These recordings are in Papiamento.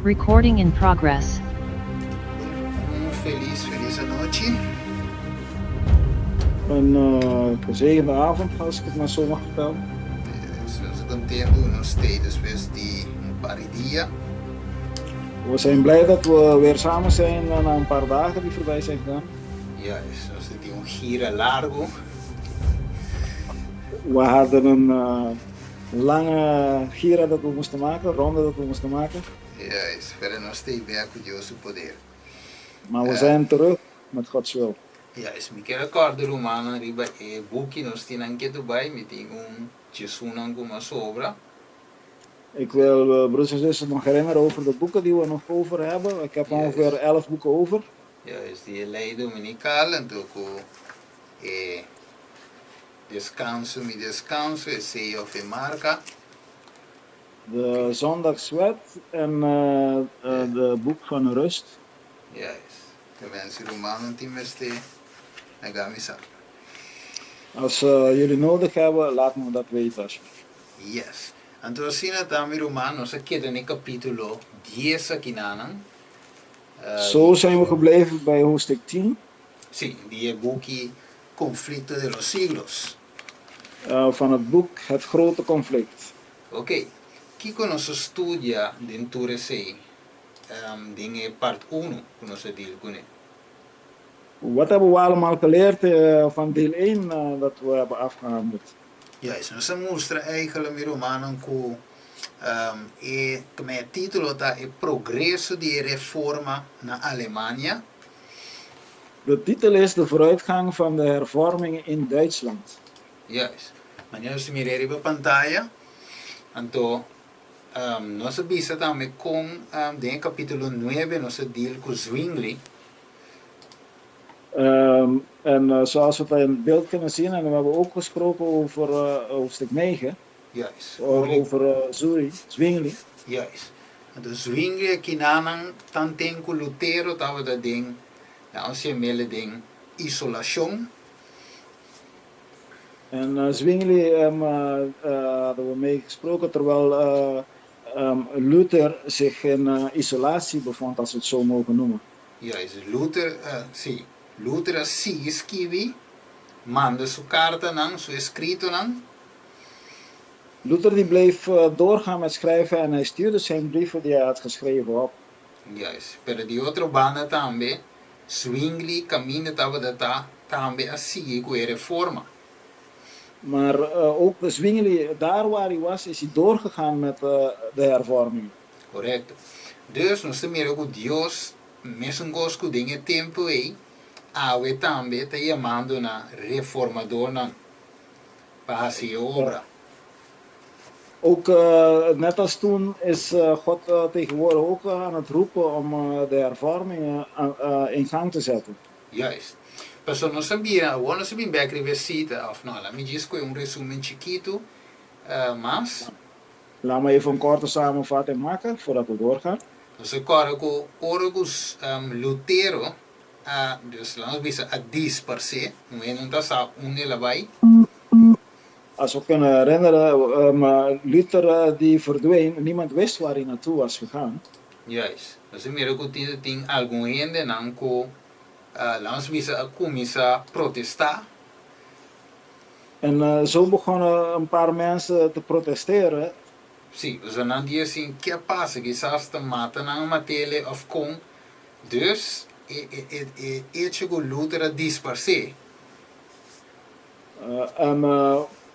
Recording in progress. Un felis felis anochi. Een gezegende avond, als ik het maar zo mag vertellen. Nos ta kontentu nos stay despues di un par di dia. We zijn blij dat we weer samen zijn na een paar dagen die voorbij zijn gegaan. Juist, nos ta tin un gira largu. We hadden een lange gira dat we moesten maken, ronde dat we moesten maken. Juist, pero nos ta bek ku Dios su poder. Maar we zijn terug met Gods wil. Juist, mi kier a kòrda rumannan riba e buki nos tin nan ke bai, mi tin un diesunnan ku a sobra. Ik wil broers en zussen nog herinneren over de boeken die we nog over hebben. Ik heb ongeveer 11 boeken over. Juist, di lei dominikal, anto ku e deskanso mi deskanso, e seyo òf e marka. De zondagswet en de boek van rust. Juist. Te men si rumannan tin mester, laga mi sa. Als jullie nodig hebben, laat me dat weten alsjeblieft. Yes. Anto asina ta mi ruman, nos a keda na e kapítulo 10 akinanan. Zo zijn we gebleven bij hoofdstuk 10. Sí, di e buki Conflicto de los Siglos. Van het boek Het Grote Conflict. Oké, kiko nos a studia den tur esei den e part unu ku nos a deal kuné? Wat hebben we allemaal geleerd van deel 1 dat we hebben afgehandeld? Juist, nos a mustra eigenlijk mi rumannan ku e e título ta e progreso di e reforma na Alemania. De titel is De vooruitgang van de hervormingen in Duitsland. Juist. Manera nos ta mira riba pantaya, anto nos a bisa tambe kon den e kapítulo 9 nos a deal ku Zwingli. En zoals we het in beeld kunnen zien, en we hebben ook gesproken over hoofdstuk 9, over Zuri, Zwingli. Juist. Anto Zwingli akinanan tanten ku Lutero tabata den, laat ons yam'é den isolashon. En Zwingli hadden we mee gesproken terwijl Luther zich in isolatie bevond, als we het zo mogen noemen. Juist, Luther, sí, Luther a sigui skibi, manda su kartanan, su eskritonan. Luther die bleef doorgaan met schrijven en hij stuurde zijn brieven die hij had geschreven op. Juist, pero di otro banda tambe, Zwingli kaminda tabata ta, tambe a sigui ku e reforma. Maar ook Zwingli, daar waar hij was, is hij doorgegaan met de hervorming. Korekto. Dus nos ta mira ku Dios, mesun kos ku den e tempu ei, awe tambe ta yamando na reformadornan pa hasi e obra. Ook net als toen is God tegenwoordig ook aan het roepen om de hervormingen in gang te zetten. Juist. Pasobra nos a bira, awor nos a bin bek riba e sita, of no, laat mi djis koe un resumen chikitu mas. Laat me even een korte samenvatting maken voordat we doorgaan. Nos a kòrda ku ora ku Lutero a, dus laat nos bisa, a disparsé, un hende no ta sa unda el a bai. Als we kunnen herinneren, Luther die verdween, niemand wist waar hij naartoe was gegaan. Juist. Nos a mira ku tin tin algun hendenan ku, laat nos bisa, a kuminsá protestá. En zo begonnen een paar mensen te protesteren. Sí, pasobra nan di asin, Ke a pasa? Kisas ta mata nan a mat'ele òf kon. Dus, e e e e echo ku Luther a disparsé. En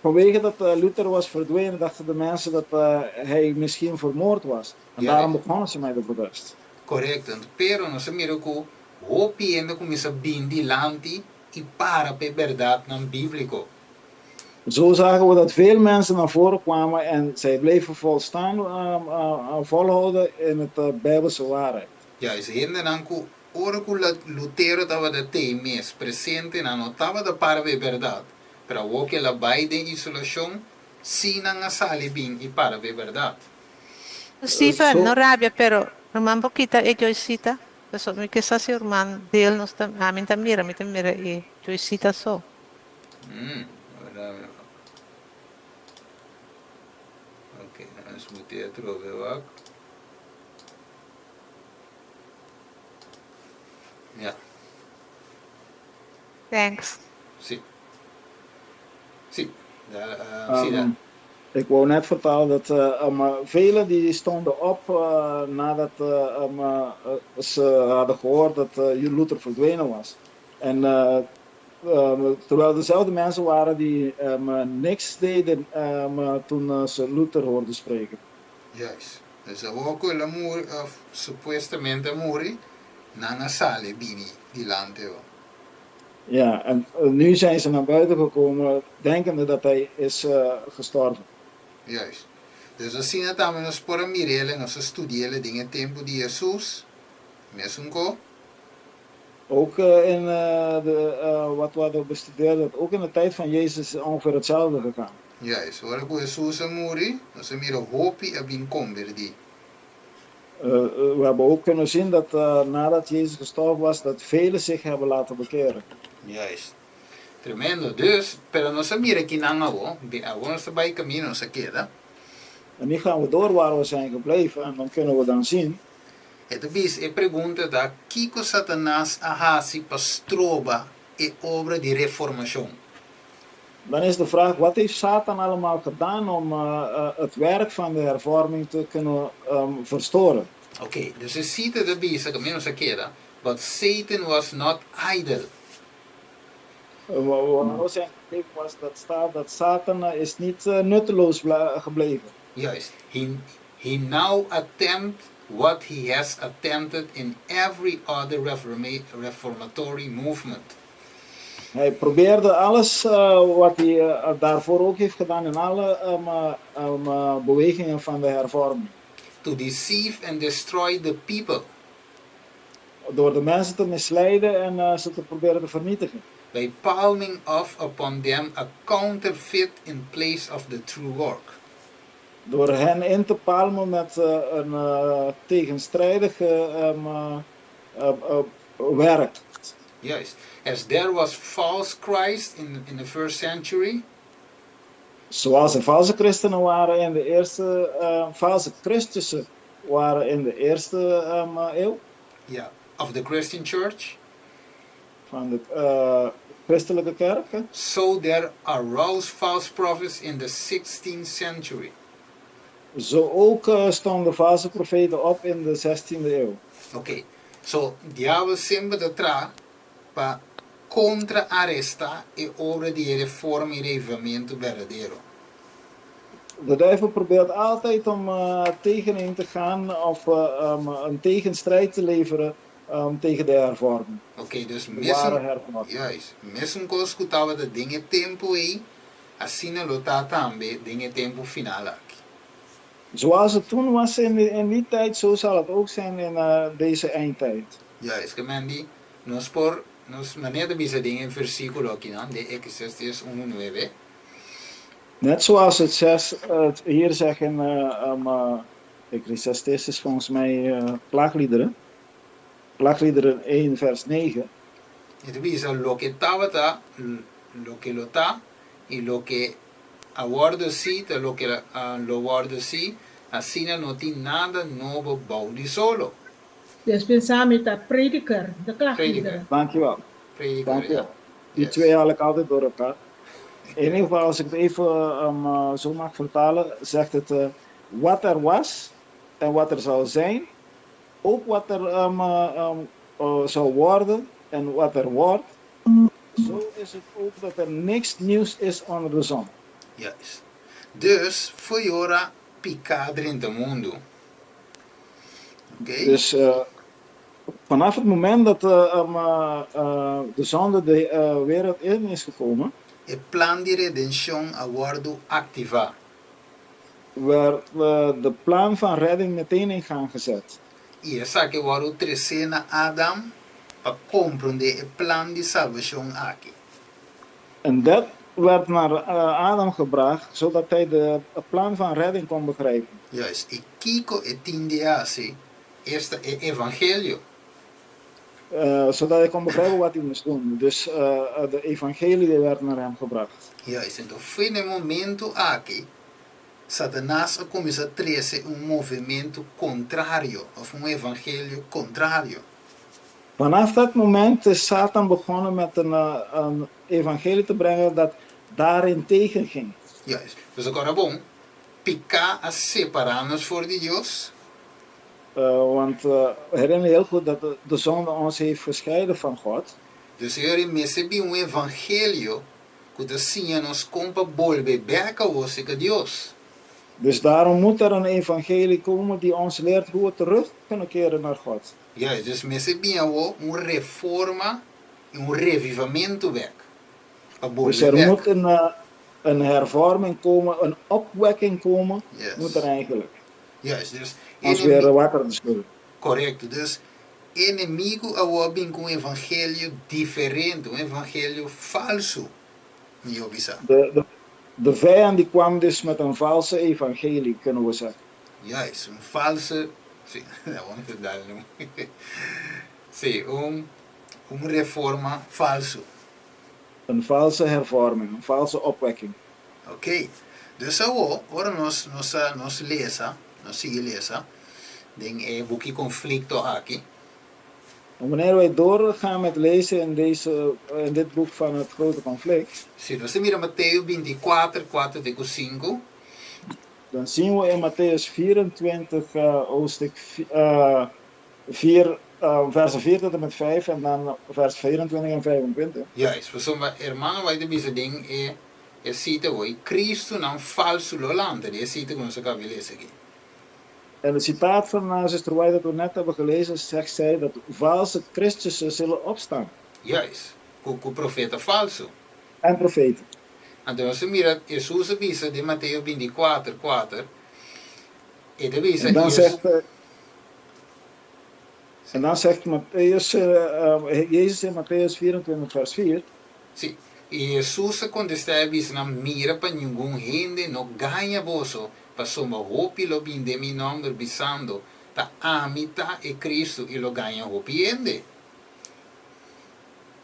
vanwege dat Luther was verdwenen, dachten de mensen dat hij misschien vermoord was. En daarom begonnen ze met de protest. Korekto. Pero nos a mira ku hopi hende a kuminsá bin dilanti i para pa e bèrdatnan bíbliko. Zo zagen we dat veel mensen naar voren kwamen en zij bleven volstaan, volhouden in het Bijbelse waarheid. Juist, hendenan ku ora ku Lutero tabata tei mes presente nan no tabata para pa e bèrdat, pero awor ku el a bai den isolashon, sí nan a sali bin i para pa e bèrdat. Steven, no rabia, pero ruman bo kita e Joycita? Pasobra mi ke sa si ruman del nos ta, ami ta mira, mi ta mira e Joycita so. Mm, rabia. Ok, nos muti atrobe wak. Ja. Thanks. Si. Si. Daar, si, daar. Ik wou net vertellen dat velen die stonden op nadat ze hadden gehoord dat Luther verdwenen was. En terwijl dezelfde mensen waren die niks deden toen ze Luther hoorden spreken. Juist. Dus awor ku el a muri, of supuestamente a muri, nan a sali bini dilanti awor. Ja, en nu zijn ze naar buiten gekomen denkende dat hij is gestorven. Juist. Dus asina tambe nos por a mir'el, nos a studi'el den e tempu di Hesus, mesun ko. Ook in de, wat we hadden bestudeerd, dat ook in de tijd van Jezus is ongeveer hetzelfde gegaan. Juist. Ora ku Hesus a muri, nos a mira hopi a bin kombertí. We hebben ook kunnen zien dat nadat Jezus gestorven was, dat velen zich hebben laten bekeren. Juist. Tremendo. Dus, pero nos a mira kinan awo, awo nos ta bai kaminda nos a keda. En nu gaan we door waar we zijn gebleven en dan kunnen we dan zien. E ta bisa, e pregunta ta, Kiko Satanas a hasi pa stroba e obra di reformashon? Dan is de vraag, wat heeft Satan allemaal gedaan om het werk van de hervorming te kunnen verstoren? Oké, dus e sita ta bisa kaminda nos a keda, But Satan was not idle. Waar we zijn gebleven was dat staat dat Satan is niet nutteloos gebleven. Juist. He now attempt what he has attempted in every other reformatory movement. Hij probeerde alles wat hij daarvoor ook heeft gedaan in alle bewegingen van de hervorming. To deceive and destroy the people. Door de mensen te misleiden en ze te proberen te vernietigen. By palming off upon them a counterfeit in place of the true work. Door hen in te palmen met een tegenstrijdige werk. Juist. As there was false Christ in the first century. Zoals er valse christenen waren in de eerste, valse Christussen waren in de eerste eeuw. Yeah, of the Christian Church. Van de christelijke kerk. Hè? So there arose false prophets in the 16th century. Zo ook stonden valse profeten op in de 16e eeuw. Oké, okay. So diabel semper ta traha pa kontrarestá e obra di reforma i reavivamentu berdadero. De duivel probeert altijd om tegenin te gaan of een tegenstrijd te leveren tegen de hervorming. Oké, dus De ware mesun, hervorming. Juist, mesun kos ku tabata den e tempu ei, asina lo ta tambe den e tempu final aki. Zoals het toen was in die tijd, zo zal het ook zijn in deze eindtijd. Juist, ke men di, nos por, nos manera ta bisa den e versíkulo akinan, den Eclesiastes unu nuebe. Net zoals het, zes, het hier zegt in Ecclesiastes is volgens mij Klaagliederen. Klaagliederen 1 vers 9. E ta bisa, Loke tabata, loke lo ta, i loke a wòrdu hasí ta loke lo wòrdu hasí, asina no tin nada nobo bou di solo. Despensa mi ta Prediker, de Klaagliederen. Prediker. Dankjewel. Prediker, Dankjewel. ja. Die Yes. twee haal ik altijd door elkaar. In ieder geval, als ik het even zo mag vertalen, zegt het wat er was en wat er zal zijn, ook wat er zal worden en wat er wordt. Zo is het ook dat er niks nieuws is onder de zon. Juist. Dus, for di ora piká drenta mundu. Oké? Dus vanaf het moment dat de zonde de wereld in is gekomen, E plan di redenshon a wòrdu aktivá. werd de plan van redding meteen in gang gezet. I esaki a wòrdu tresé na Adam pa komprondé e plan di salbashon aki. En dat werd naar Adam gebracht, zodat hij de plan van redding kon begrijpen. Juist, i kiko e tin di hasi, esta e evangelio. Zodat hij kon begrijpen wat hij moest doen. Dus de evangelie werd naar hem gebracht. Juist, anto for di e momento aki, Satanas a kuminsá trese un movementu kontrario, òf un evangelio kontrario. Vanaf dat moment is Satan begonnen met een, een evangelie te brengen dat daarin tegenging. Juist. Dus awor bon, piká a separá nos for di Dios. Want herinner je heel goed dat de zonde ons heeft gescheiden van God. Dus e mester bin un evangelio ku ta siña nos kon pa bolbe bèk serka Dios. Dus daarom moet er een evangelie komen die ons leert hoe we terug kunnen keren naar God. Juist, dus mester bin un reforma i un revivamentu bèk. Pa Dus bolbe er bèk. moet een hervorming komen, een opwekking komen, moet er eigenlijk. Juist, dus Ons weer wakker te schudden. Korekto. Dus enemigu a bin ku un evangelio diferente, un evangelio falsu. Mihó bisá. De vijand die kwam dus met een valse evangelie, kunnen we zeggen. Juist, un falsu, sí, sí, un reforma falsu. Een valse hervorming, een valse opwekking. Ok. Dus ora nos lesa, nos sigui lesa, den e buki Konflikto aki. En wanneer wij doorgaan met lezen in dit boek van het grote conflict, Si nos mira Mateo 24, 4 te 5, dan zien we in Mattheüs 24, hoofdstuk 4, versen 4 tot en met 5 en dan vers 24 en 25. Juist, pasobra ruman White a bisa den e e sita ei, Kristonan falsu lo lanta, e sita ku nos a kaba di lesa aki. En het citaat van zuster White dat we net hebben gelezen, zegt zij dat valse Christussen zullen opstaan. Juist, ku profeta falsu. En profeten. Anto nos mira Hesus a bisa den Mateo 24, 4, e ta bisa En dan zegt, en dan zegt Mattheüs, Jezus in Mattheüs 24, vers 4. Sí. I Hesus a kontestá i bisa nan, mira pa ningun hende no gaña boso, pasobra hopi lo bin den mi nòmber bisando, ta ami ta e Kristu, i lo gaña hopi hende.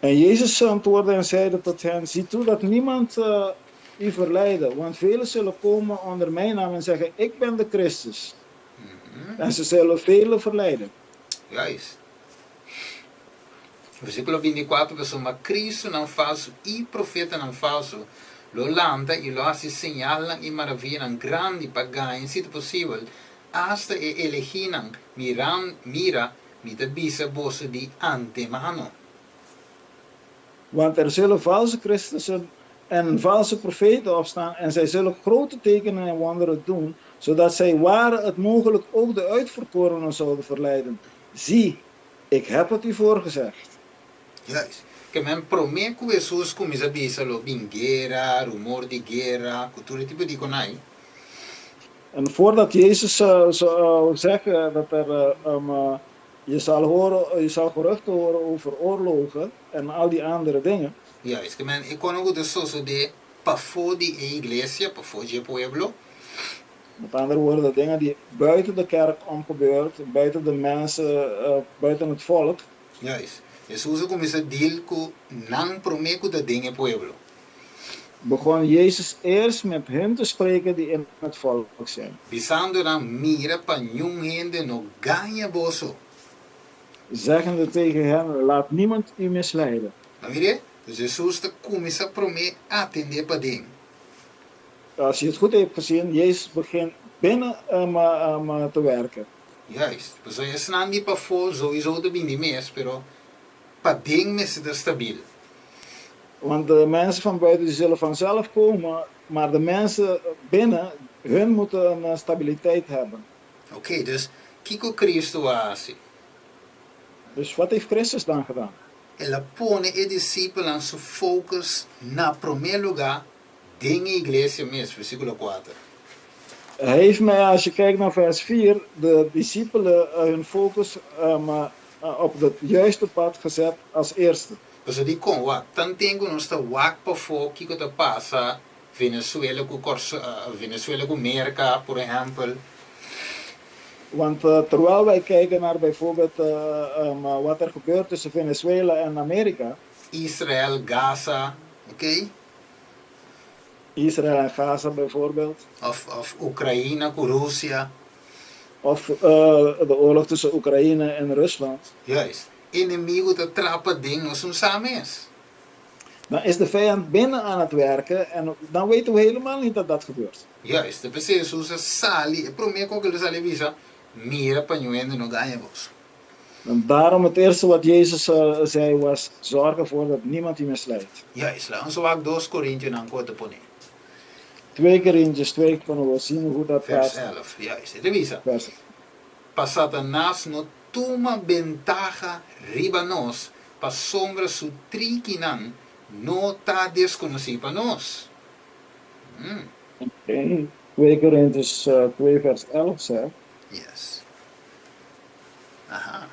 En Jezus antwoordde en zeide tot hen, zie toe dat niemand u verleide, want velen zullen komen onder mijn naam en zeggen, ik ben de Christus. En ze zullen velen verleiden. Juist. Versíkulo 24, pasobra Kristonan falsu i profetanan falsu, lo lanta i lo hasi señalnan i maravianan grandi pa gaña, si posibel, asta e elegínan, mira, mira, mi ta bisa boso di antemano. Want er zullen valse Christussen en valse profeten opstaan en zij zullen grote tekenen en wonderen doen, zodat zij ware het mogelijk ook de uitverkorenen zouden verleiden. Zie, ik heb het u voorgezegd. Juist. Ke men promé ku Hesus kuminsá bisa lo bin guera, rumor di guera, ku tur tipo di kos ei. En voordat Jezus zou zeggen dat er, je zal geruchten horen over oorlogen en al die andere dingen. Juist. Ke men e kosnan ku ta sosodé pafó di iglesia, pafó di pueblo. Met andere woorden, de dingen die buiten de kerk om gebeurt, buiten de mensen, buiten het volk. Juist. Hesus a kuminsá deal ku nan promé ku ta den pueblo. Begon Jezus eerst met hun te spreken die in het volk zijn. Bisando nan, mira pa ningun hende no gaña boso. Zeggende tegen hen, laat niemand u misleiden. Nou mira, dus Hesus ta kuminsá promé atendé paden. Als je het goed hebt gezien, Jezus begint binnen te werken. Juist. Dus esnan di pafó sowieso ta bini mes, pero paden mester ta stabil. Want de mensen van buiten die zullen vanzelf komen, maar de mensen binnen, hun moeten een stabiliteit hebben. Ok, dus kiko Kristu a hasi? Dus wat heeft Christus dan gedaan? El a pone e disipelnan su focus na promé lugá den iglesia mes, versíkulo 4. Hij heeft mij, als je kijkt naar vers 4, de discipelen hun focus op het juiste pad gezet als eerste. Pasobra dikon, wak, tanten ku nos ta wak pafó kiko ta pasa Venezuela ku Venezuela ku Merka, por ehèmpel. Want terwijl wij kijken naar bijvoorbeeld wat er gebeurt tussen Venezuela en Amerika. Israel, Gaza, oké? Israël en Gaza bijvoorbeeld. Of Oekraïne ku Rusia. Of de oorlog tussen Oekraïne en Rusland. Juist. Enemigu ta trapa den nos no sa mes. Dan is de vijand binnen aan het werken en dan weten we helemaal niet dat dat gebeurt. Juist, p'esei Hesus a sali, e promé kos ku el a sali a bisa, Mira pa niun hende no gaña boso. En daarom het eerste wat Jezus zei was, Zorg ervoor dat niemand u misleidt. Juist, laat ons wak dos Korintionan ku a ta pone. Twee Korintiërs twee kunnen we zien hoe dat Vers gaat. 11, juist, e ta bisa, Vers. Pa Satanas no tuma bentaha riba nos, pasobra su trikinan no ta deskonosí pa nos. Mm. Oké, 2 Korintiërs 2 vers 11 zegt. Yes. Aha.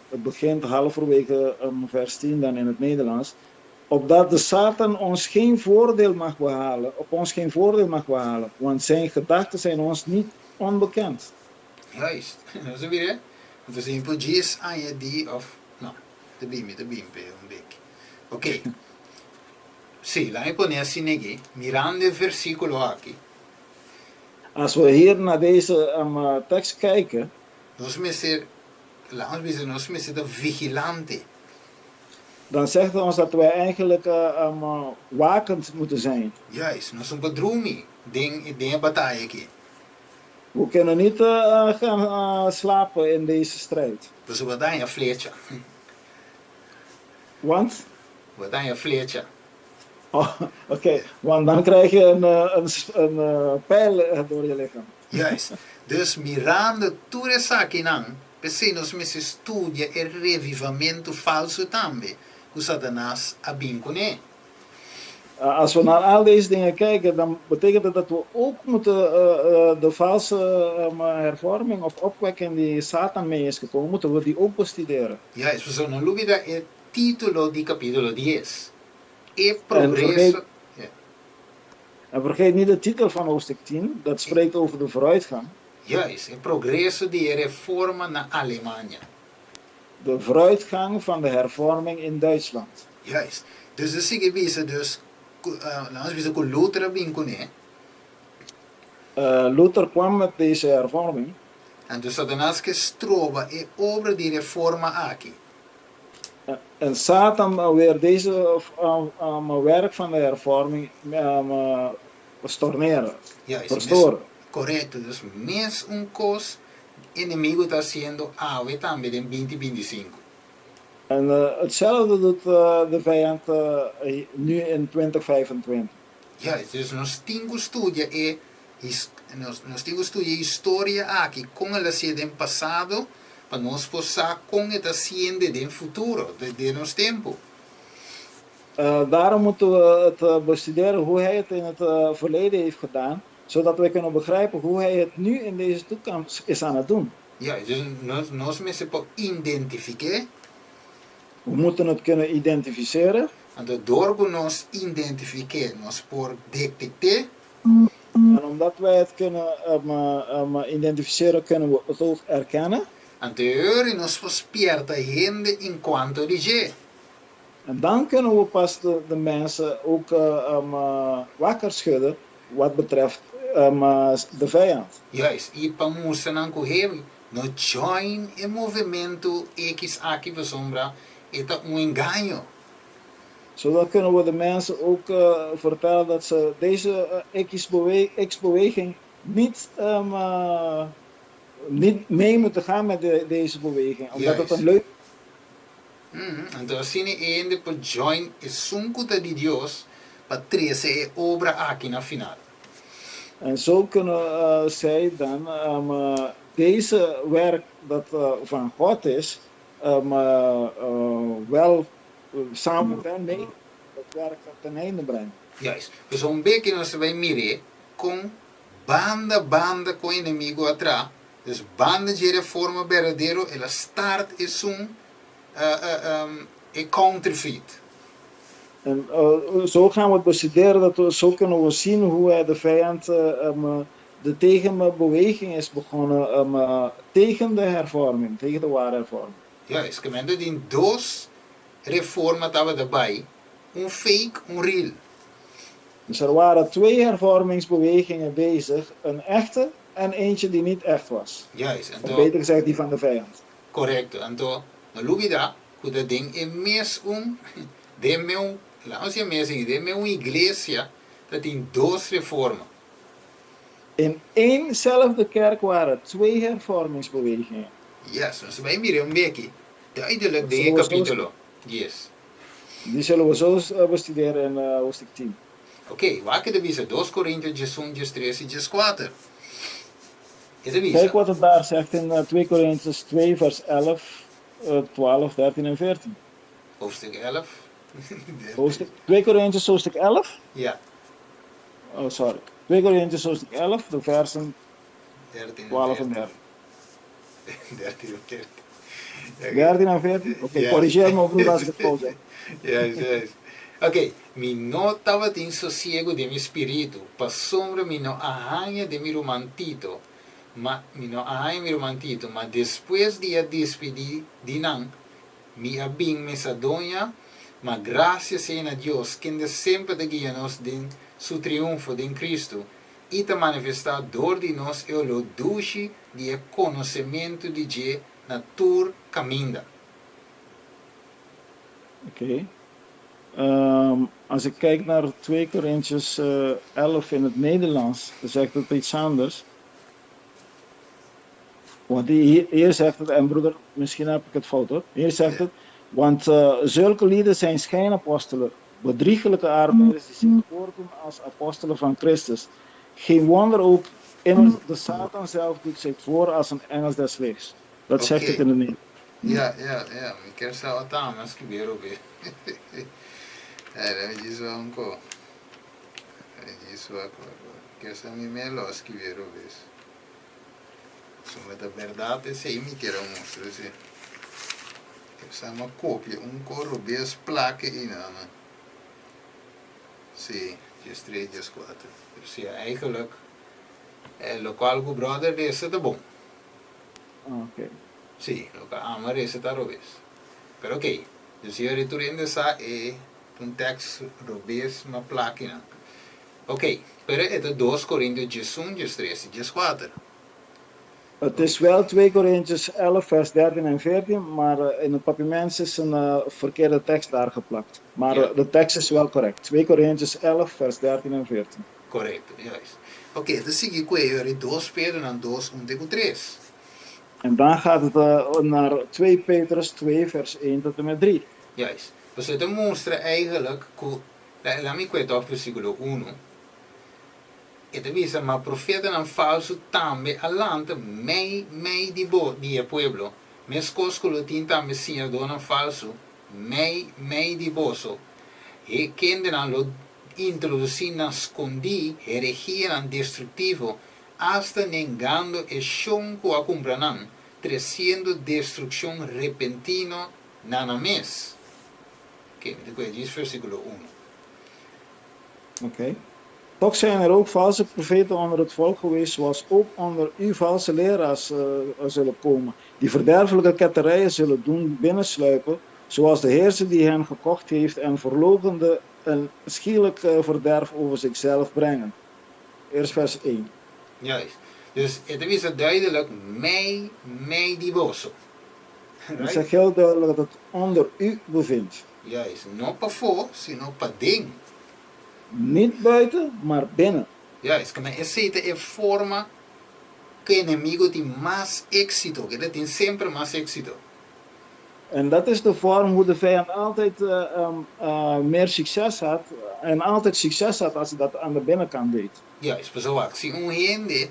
Het begint halverwege vers 10 dan in het Nederlands. Opdat de Satan ons geen voordeel mag behalen, op ons geen voordeel mag behalen, want zijn gedachten zijn ons niet onbekend. Juist. Nos a bira? Anto si mi por djis añadí of no, ta bin mi ta bin p'e un bek. Oké. Sí, laat mi pone asina aki, mirando e versíkulo aki. Als we hier naar deze tekst kijken. Nos mester, laat ons bisa, nos mester ta vigilante. Dan zegt het ons dat wij eigenlijk wakend moeten zijn. Juist, nos no por drumi den den e bataya aki. We kunnen niet gaan slapen in deze strijd. Pasobra bo ta haña flecha. Want? Bo ta haña flecha. Oh, oké. Want dan krijg je een, een, een pijl door je lichaam. Juist. Dus mirando tur esakinan, p'esei nos mester studia e revivamentu falsu tambe ku Satanas a bin kuné. Als we naar al deze dingen kijken, dan betekent het dat we ook moeten de valse hervorming of opwekking die Satan mee is gekomen, moeten we die ook bestuderen. Juist, pasobra no lubida e título di kapítulo dies, E En progreso. vergeet, Ja. en vergeet niet de titel van hoofdstuk 10, dat spreekt over de vooruitgang. Juist, e progreso di e reforma na Alemania. De vooruitgang van de hervorming in Duitsland. Juist. Dus e sigui bisa dus ku, laat ons bisa ku Luther a bin kuné. Luther kwam met deze hervorming. Anto Satanas ke stroba e obra di reforma aki. En Satan weer deze werk van de hervorming storneren, Juist, verstoren. Korekto, dus mes un kos enemigo ta hasiendo awe tambe den binti binti sinku. En hetzelfde doet de vijand nu in 2025. Juist, dus nos tin ku studia e nos nos tin ku studia e historia aki, kon el a hasié den pasado, pa nos por sa kon e ta hasiende den futuro, den nos tempu. Daarom moeten we het bestuderen hoe hij het in het verleden heeft gedaan, zodat wij kunnen begrijpen hoe hij het nu in deze toekomst is aan het doen. Juist, dus nos nos mester por identifiké. We moeten het kunnen identificeren. Anto dor ku nos identifiké, nos por detekté. En omdat wij het kunnen identificeren, kunnen we het ook erkennen. Anto e ora nos por spierta hende en kuanto di dje. En dan kunnen we pas de, de mensen ook wakker schudden wat betreft de vijand. Juist, i pa mustra nan ku hebi no join e movementu X aki pasobra e ta un engaño. Zodat kunnen we de mensen ook vertellen dat ze deze X-beweging niet, niet mee moeten gaan met de, deze beweging. Omdat het een leuk Anto asina e hende por join esun ku ta di Dios pa trese e obra aki na final. En zo kunnen zij dan deze werk dat van God is, wel samen met hen mee het werk ten einde brengen. Juist. Pasobra un beki nos ta bai mir'é kon banda banda ku e enemigu a traha, dus banda dje reforma berdadero el a start esun e counterfeit. En zo gaan we het bestuderen, dat we, zo kunnen we zien hoe de vijand de tegenbeweging is begonnen tegen de hervorming, tegen de ware hervorming. Juist, ke men ta tin dos reforma tabata bai, un fake, un real. Dus er waren twee hervormingsbewegingen bezig, een echte en eentje die niet echt was. Juist, Of anto. beter gezegd, die van de vijand. Korekto, anto. No lubidá ku ta den e mes un, den meun, laga nos siña mes aki, den meun iglesia ta tin dos reforma. In éénzelfde kerk waren twee hervormingsbewegingen. Yes, nos ta bai mira un beki duidelijk den e kapítulo dies. Die zullen we zo bestuderen in hoofdstuk tien. Oké, wak e ta bisa dos Korintio 11, 13 i 14. E ta bisa. Kijk wat het daar zegt in 2 Korintiërs 2 vers 11, 12, 13 en 14. Hoofdstuk 11. Hoofdstuk, 2 Korintiërs hoofdstuk 11? Ja. Oh, sorry. 2 Korintiërs hoofdstuk 11, de versen 13 12 en 13. 13 en 14. 13 en 14? Oké, okay, corrigeer me broer als ik het fout zeg. Juist, juist. Oké, mi no tabatin sosiego den mi spiritu, pasobra mi no a haña den mi ruman Tito, ma mi no a haña mi ruman Tito, ma despues di a despidí di nan, mi a bin Mesadonia, ma grasia sea na Dios, kende semper ta guia nos den Su triunfo den Cristo, i ta manifestá dor di nos e oló dushi di e konosementu di dje na tur kaminda. Oké. Als ik kijk naar 2 Korintiërs 11 in het Nederlands, dan zegt het iets anders. Want hier, hier zegt het, en broeder, misschien heb ik het fout hoor. Hier zegt het, want zulke lieden zijn schijnapostelen, bedriegelijke arbeiders die zich voordoen als apostelen van Christus. Geen wonder ook, immers de Satan zelf doet zich voor als een engel des lichts. Dat zegt het in het Nederlands. Ja, ja, ja. Mi kier sa wat ta skibi robe. Eh, djis wak anko. Djis wak, wak, wak. Kier sa mi me lo skibi robes. Pasobra ta berdad esei mi kier a mustra si. Kier sa mi a kopia un ko robes plaka einan. Si, 13, 14. Pero si eigenlijk lokual ku brother resa ta bon. Oké. Si, loke ama resa ta robes. Pero oké, dus yori tur hende sa e un tekst robes ma plakinan. Oké, pero e ta dos Korintio 11, 13 i 14. Het is wel 2 Korintiërs 11 vers 13 en 14, maar in het Papiaments is een verkeerde tekst daar geplakt. Maar de tekst is wel correct. 2 Korintiërs 11 vers 13 en 14. Korekto, juist. Oké, ta sigui ku e yori dos Pedronan dos un te ku tres. En dan gaat het naar 2 Petrus 2 vers 1 tot en met 3. Juist. Pasobra e ta mustra eigenlijk ku, laat mi kue tòg versíkulo unu. E ta bisa, Ma profetanan falsu tambe a lanta mei mei di bo, di e pueblo, meskos ku lo tin tambe siñadónan falsu mei mei di boso, e kendenan lo introdusí na skondí herehianan destruktivo, asta nengando e shon ku a kumpra nan, tresiendo destrukshon repentino na nan mes. Oké, mi ta kohe djis versíkulo unu. Oké. Toch zijn er ook valse profeten onder het volk geweest, zoals ook onder u valse leraars zullen komen, die verderfelijke ketterijen zullen doen binnensluipen, zoals de Heer ze die hen gekocht heeft en verloochende een schielijk verderf over zichzelf brengen. Eerst vers 1. Juist. Dus e ta bisa duidelijk mei mei di boso. Het zegt heel duidelijk dat het onder u bevindt. Juist. No pafó, sino paden. Niet buiten, maar binnen. Juist. Kende esei ta e forma ku e enemigo tin mas éksito, ku e ta tin semper mas éksito. En dat is de vorm hoe de vijand altijd meer succes had en altijd succes had als hij dat aan de binnenkant deed. Juist, pasobra wak, si un hende,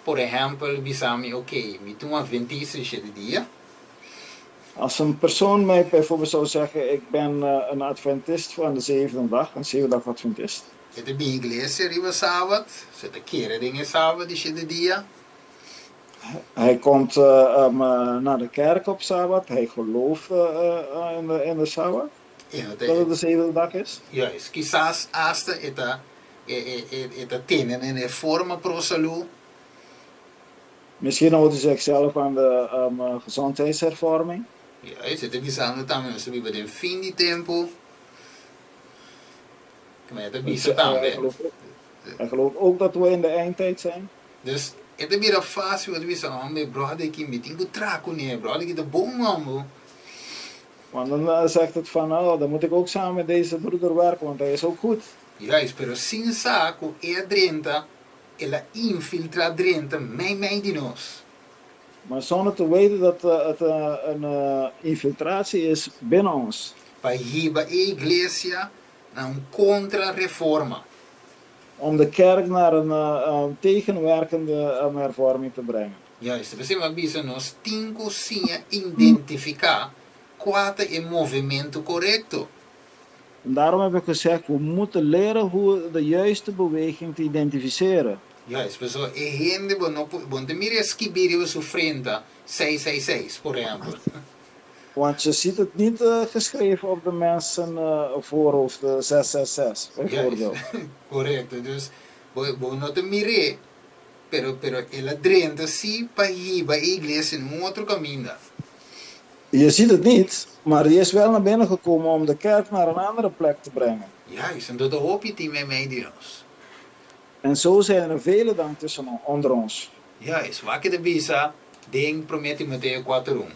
por ehèmpel, bisa mi, Oké, mi ta un adventista di shete dia. Als een persoon mij bijvoorbeeld zou zeggen, ik ben een adventist van de zevende dag, een zevende dag adventist. E ta bin iglesia riba sabat, so e ta kere den e sabat di shete dia. Hij komt naar de kerk op Sabbat, hij gelooft in de Sabbat, dat het de zevende dag is. Juist, kisas asta e ta e ta tene den e forma pro salú. Misschien houdt hij zichzelf aan de gezondheidshervorming. Juist, e ta bisando tambe nos ta biba den fin di tempu. Kende e ta bisa tambe. Hij gelooft ook dat we in de eindtijd zijn. Dus e ta bira fácil bo ta bisa, Hombre, brother aki mi tin ku traha kuné, brother aki ta bon homber. Want dan eh, zegt het van, oh, dan moet ik ook samen met deze broeder werken, want hij is ook goed. Juist, pero sin sa ku e a drenta, el a infiltrá drenta meimei di nos. Maar zonder te weten dat eh, het eh, een eh, infiltratie is binnen ons. Pa hiba e iglesia na un kontra-reforma. Om de kerk naar een eh, tegenwerkende hervorming te brengen. Juist, p'esei mi a bisa nos tin ku siña identifiká kua ta e movementu korekto. En daarom heb ik gezegd, we moeten leren hoe de juiste beweging te identificeren. Juist, pasobra e hende bo no por, bo no ta mira e skibí riba su frenta 666, por ehèmpel. Want je ziet het niet geschreven op de mensen voorhoofd 666, bijvoorbeeld. Juist, korekto. Dus bo bo no ta mir'é, pero pero el a drenta sí pa hiba e iglesia na un otro kaminda. Je ziet het niet, maar die is wel naar binnen gekomen om de kerk naar een andere plek te brengen. Juist, anto ta hopi tin meimei di nos. En zo zijn er velen dan tussen onder ons. Juist, wak e ta bisa den Promé Timoteo kuater un.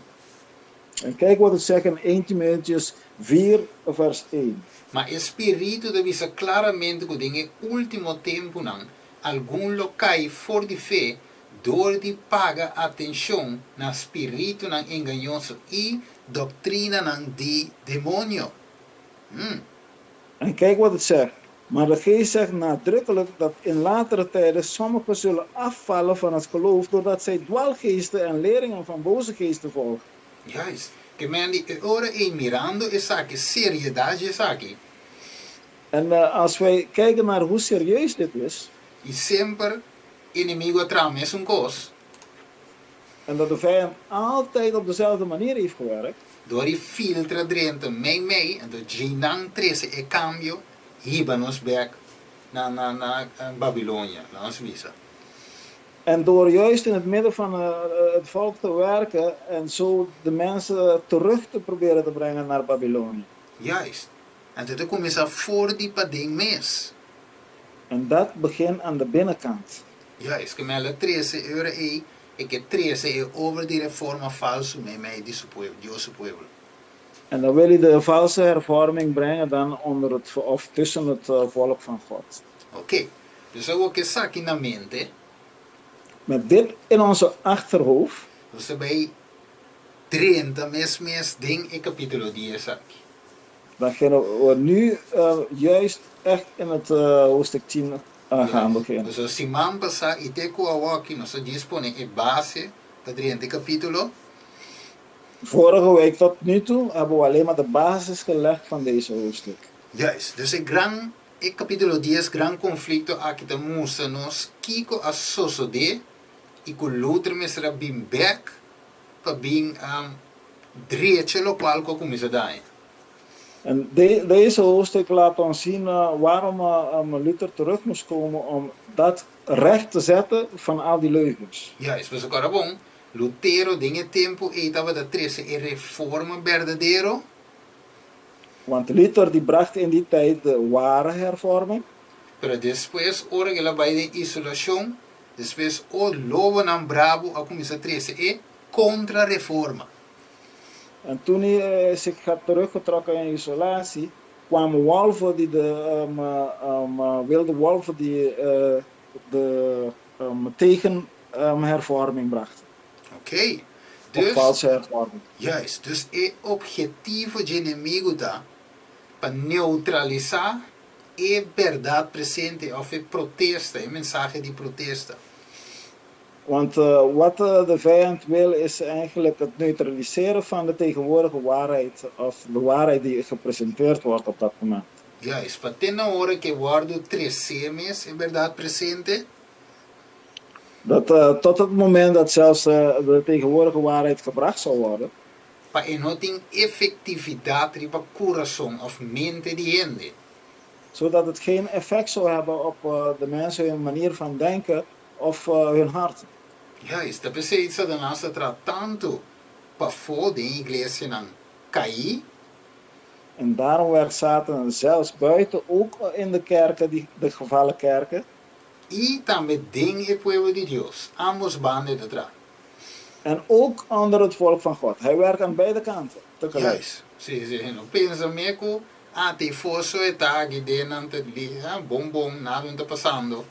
En kijk wat het zegt in 1 Timotheüs 4 vers 1. Ma e Spiritu ta bisa klaramente ku den e último tempunan algun lo kai for di fe dor di paga atenshon na spiritunan engañoso i doktrinanan di demonio. Hm. En kijk wat het zegt, Maar de Geest zegt nadrukkelijk dat in latere tijden sommigen zullen afvallen van het geloof doordat zij dwaalgeesten en leringen van boze geesten volgen. Juist. Ke men di e ora ei mirando esaki, seriedat di esaki. En als wij kijken naar hoe serieus dit is. I semper enemigu a traha mesun kos. En dat de vijand altijd op dezelfde manier heeft gewerkt. Dor di filtra drenta mei mei, anto djinan trese e kambio, hiba nos bek na na na Babilonia, laat nos bisa. En door juist in het midden van het volk te werken en zo de mensen terug te proberen te brengen naar Babylonië. Juist. Anto e ta kuminsá for di paden mes. En dat begint aan de binnenkant. Juist, ke mel a trese e ora ei, e ke trese e obra di reforma falsu meimei di su pueblo, Dios su pueblo. En dan wil hij de valse hervorming brengen dan onder het, of tussen het volk van God. Oké, dus awor ku esaki na mente. Met dit in onze achterhoofd. Nos ta bai drenta mes mes den e kapítulo dies aki. Dan gaan we nu juist echt in het hoofdstuk 10 gaan beginnen. Pasobra siman pasá i te ku awoki nos a djis pone e base pa drenta e kapítulo. Vorige week tot nu toe hebben we alleen maar de basis gelegd van deze hoofdstuk. Juist, dus e gran e kapítulo dies gran konflikto aki ta mustra nos kiko a sosodé i ku Luther mester a bin bèk pa bin drecha lokual ku a kuminsá daña. En deze hoofdstuk laat ons zien waarom Luther terug moest komen om dat recht te zetten van al die leugens. Juist, pasobra kòrda bon, Lutero den e tempu ei tabata trese e reforma berdadero. Want Luther die bracht in die tijd de ware hervorming. Pero despues ora ku el a bai den isolashon, despues o lobonan brabu a kuminsá trese e kontrareforma. En toen hij zich had teruggetrokken in isolatie, kwamen wolven die de wilde wolven die de tegenhervorming brachten. Oké. Of Dus, valse hervorming. juist, dus e objetivo dje enemigu ta pa neutralisá e bèrdat presente òf e protesta, e mensahe di protesta. Want wat de vijand wil is eigenlijk het neutraliseren van de tegenwoordige waarheid of de waarheid die gepresenteerd wordt op dat moment. Juist, pa te na ora ku e wòrdu tresé mes e bèrdat presente. Dat tot het moment dat zelfs de tegenwoordige waarheid gebracht zal worden. Pa e no tin efektividat riba kurason òf mente di hende. Zodat het geen effect zou hebben op de mensen hun manier van denken of hun hart. Juist, ta p'esei Satanas ta traha tantu pafó den iglesianan kaí. En daarom werkt Satan zelfs buiten, ook in de kerken, die, de gevallen kerken. I tambe den e pueblo di Dios, ambos banda e ta traha. En ook onder het volk van God. Hij werkt aan beide kanten. Tegelijk. Juist. Si, si. No pensa mes ku, ah, te foso e ta aki den nan ta li, ah, bon bon, nada no ta pasando.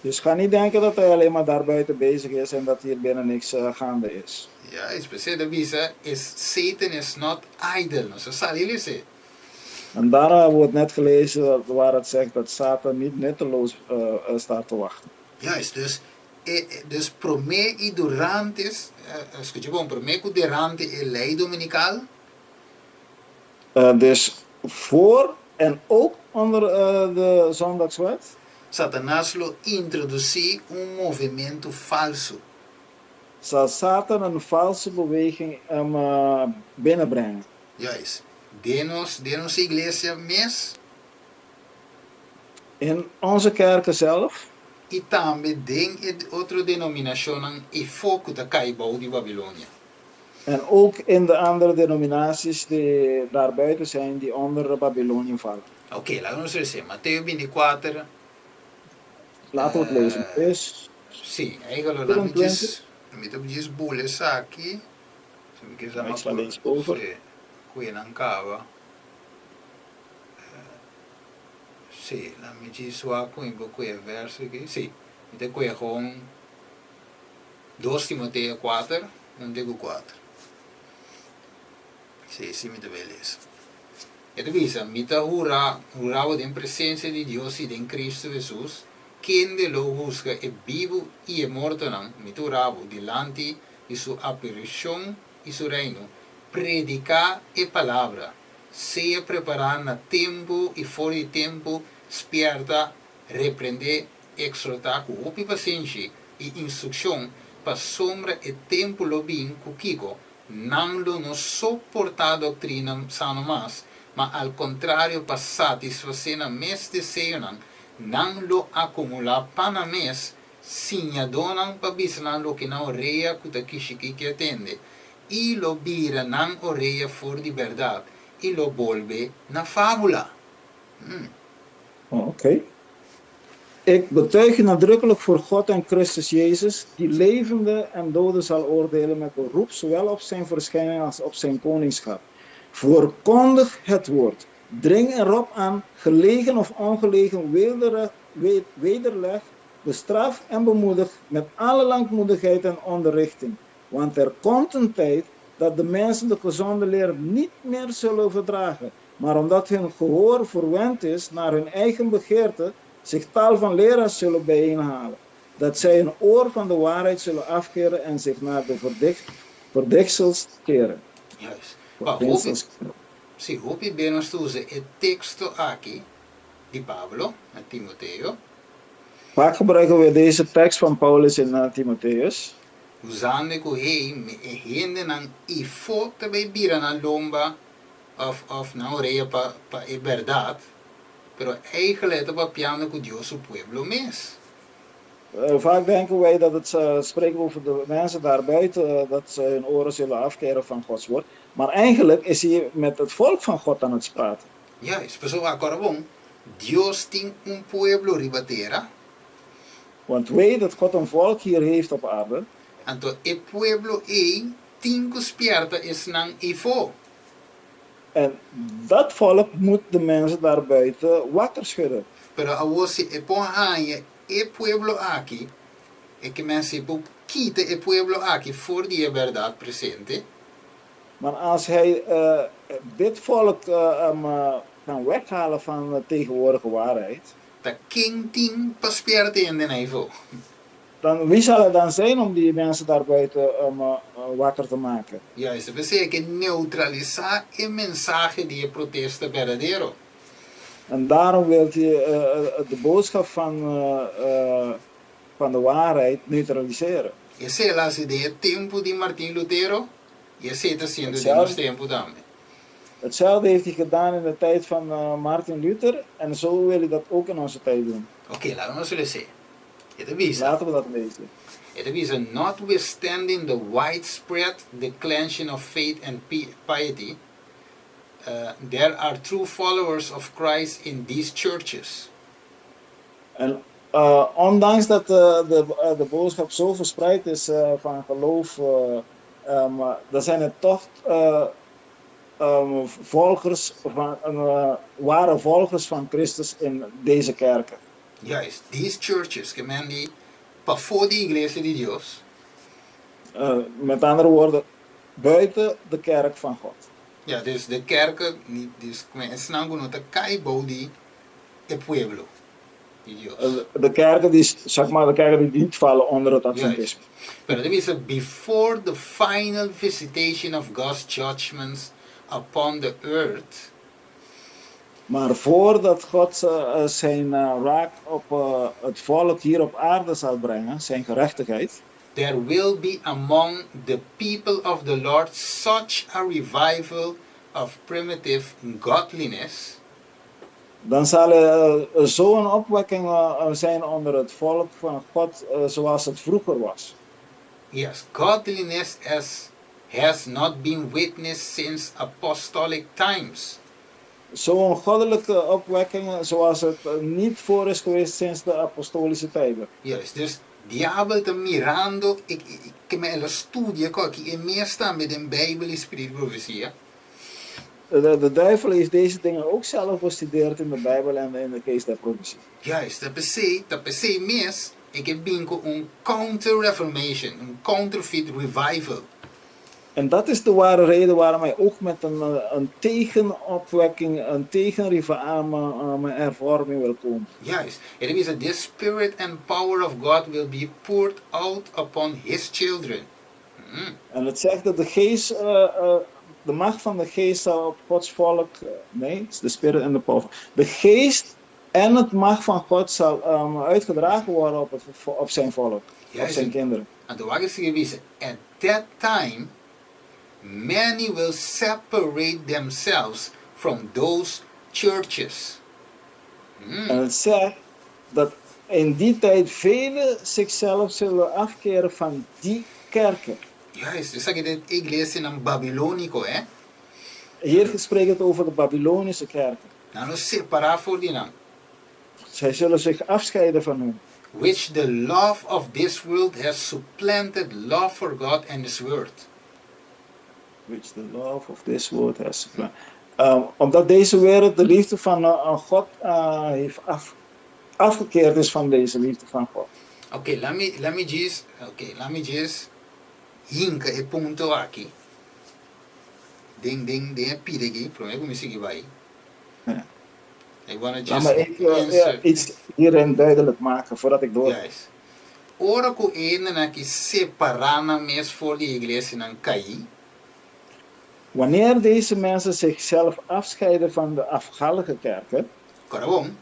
Dus ga niet denken dat hij alleen maar daarbuiten bezig is en dat hier binnen niks gaande is. Juist, p'esei ta bisa is Satan is not idle. Nos a sali les'é. En daar hebben we het net gelezen waar het zegt dat Satan niet nutteloos staat te wachten. Juist, dus e dus promé i durante, skucha bon, promé ku durante e lei dominikal. Dus voor en ook onder de zondagswet. Satanas lo introdusí un movementu falsu. Zal Satan een valse beweging binnenbrengen. Juist, den nos den nos iglesia mes. In onze kerken zelf. I tambe den e otro denominashonnan efó ku ta kai bou di Babilonia. En ook in de andere denominaties die daar buiten zijn die onder Babylonië vallen. Oké, laga nos lesa Mateo binti kuater. Laten we het lezen. Mattheüs Sí, eigenlijk laat mi 24. djis, mi ta djis bula esaki. Si mi kier sa Ik sla deze over. Sí, kue nan kaba. Sí, laat mi djis wak ku mi por kue verso aki. Sí, mi ta kue gewoon 2 Timoteo 4, 1 te ku 4. Sí, sí mi ta bai lesa. E ta bisa, Mi ta hura, hura bo den presensia di Dios i den Kristu Hesus, kende lo husga e bibu i e mortonan, mi ta hura bo dilanti di su aparishon i su reino, prediká e palabra, sea prepará na tempu i for di tempu, spièrta, reprendé, eksortá ku hopi pasenshi i instrukshon, pasobra e tempu lo bin ku kiko? Nan lo no soportá doktrina sano mas, ma al kontrario pa satisfasé nan mes deseonan, nan lo akumulá pa nan mes siñadónan pa bisa nan loke nan orea ku ta kishikí kier tende, i lo bira nan orea for di bèrdat i lo bolbe na fábula. Oké. Ik betuig je nadrukkelijk voor God en Christus Jezus, die levende en doden zal oordelen met beroep zowel op zijn verschijning als op zijn koningschap. Verkondig het woord. Dring erop aan, gelegen of ongelegen, wederleg, bestraf en bemoedig met alle langmoedigheid en onderrichting. Want er komt een tijd dat de mensen de gezonde leer niet meer zullen verdragen, maar omdat hun gehoor verwend is naar hun eigen begeerte, zich tal van leraars zullen bijeenhalen. Dat zij hun oor van de waarheid zullen afkeren en zich naar de verdichtsels keren. Juist. Pa hopi, si, hopi bia nos ta usa e teksto aki di Pablo na Timoteo. Vaak gebruiken we deze tekst van Paulus in Timotheus. Usando ku hey, e hendenan ifo ta bay bira nan lomba òf nan orea pa e bèrdat, pero eigenlijk e ta papiando ku Dios su pueblo mes. Vaak denken wij dat het spreekt over de mensen daarbuiten, dat ze hun oren zullen afkeren van Gods woord. Maar eigenlijk is hij met het volk van God aan het praten. Juist, pasobra kòrda bon, Dios tin un pueblo riba tera. Want weet dat God een volk hier heeft op aarde. Anto e pueblo ei tin ku spièrta esnan eifó. En dat volk moet de mensen daarbuiten wakker schudden. Pero awor si e por haña e pueblo aki, e ke men si por kita e pueblo aki for di e bèrdat presente. Maar als hij dit volk kan weghalen van de tegenwoordige waarheid. Ta ken tin pa spièrta e hendenan eifó? Dan wie zal er dan zijn om die mensen daarbuiten wakker te maken? Juist, p'esei e ke neutralisá e mensahe di e protesta berdadero. En daarom wilt hij de boodschap van de waarheid neutraliseren. Esei el a hasi den e tempu di Martin Lutero i esei ta hasiendo den nos tempu tambe. Hetzelfde heeft hij gedaan in de tijd van Martin Luther en zo wil hij dat ook in onze tijd doen. Oké, laga nos les'é. E ta bisa. Laten we dat lezen. E ta bisa, Notwithstanding the widespread declension of faith and piety, there are true followers of Christ in these churches. En ondanks dat de boodschap zo verspreid is van geloof, dan zijn er toch um, volgers van, ware volgers van Christus in deze kerken. Juist, these churches, ke men di pafó di iglesia di Dios. Met andere woorden, buiten de kerk van God. Ja, dus de kerken, dus esnan ku no ta kai bou di e pueblo di Dios. De kerken die, zeg maar, de kerken die niet vallen onder het adventisme. Juist. Pero ta bisa, before the final visitation of God's judgments upon the earth. Maar voordat God zijn wraak op het volk hier op aarde zal brengen, zijn gerechtigheid. There will be among the people of the Lord such a revival of primitive godliness. Dan zal er zo'n opwekking zijn onder het volk van God zoals het vroeger was. Yes, godliness as has not been witnessed since apostolic times. Zo'n goddelijke opwekking zoals het niet voor is geweest sinds de apostolische tijden. Juist, dus diabel ta mirando ke men el a studia ku aki e mes tambe den Bijbel i Spiritu di Profesia. De duivel heeft deze dingen ook zelf bestudeerd in de Bijbel en in de Geest der Profetie. Juist, ta p'esei, ta p'esei mes e ke bin ku un counter-reformation, un counterfeit revival. En dat is de ware reden waarom hij ook met een tegenopwekking, een tegenhervorming wil komen. Juist, e ta bisa, This spirit and power of God will be poured out upon his children. En het zegt dat de geest, de macht van de geest zal op Gods volk, nee, het is de spirit en de power. De geest en het macht van God zal uitgedragen worden op zijn volk, op zijn kinderen. Anto wak e sigui bisa, At that time, many will separate themselves from those churches. En het zegt dat in die tijd velen zichzelf zullen afkeren van die kerken. Juist, esaki ta e iglesianan babilóniko, hè? Hier spreekt het over de Babylonische kerken. Nan lo separá for di nan. Zij zullen zich afscheiden van hun. Which the love of this world has supplanted love for God and His Word. Which the love of this world has supplanted. Omdat deze wereld de liefde van God heeft afgekeerd is van deze liefde van God. Oké, laat me, laat me just, oké, laat me just hinka e punto aki. Den, den, den e pida aki, promé ku mi sigui bai. Ja. I wanna Laat just me even ja, insert. iets hierin duidelijk maken voordat ik door. Juist. Ora ku e hendenan aki separá nan mes for di e iglesianan kaí. Wanneer deze mensen zichzelf afscheiden van de afvallige kerken. Kòrda bon,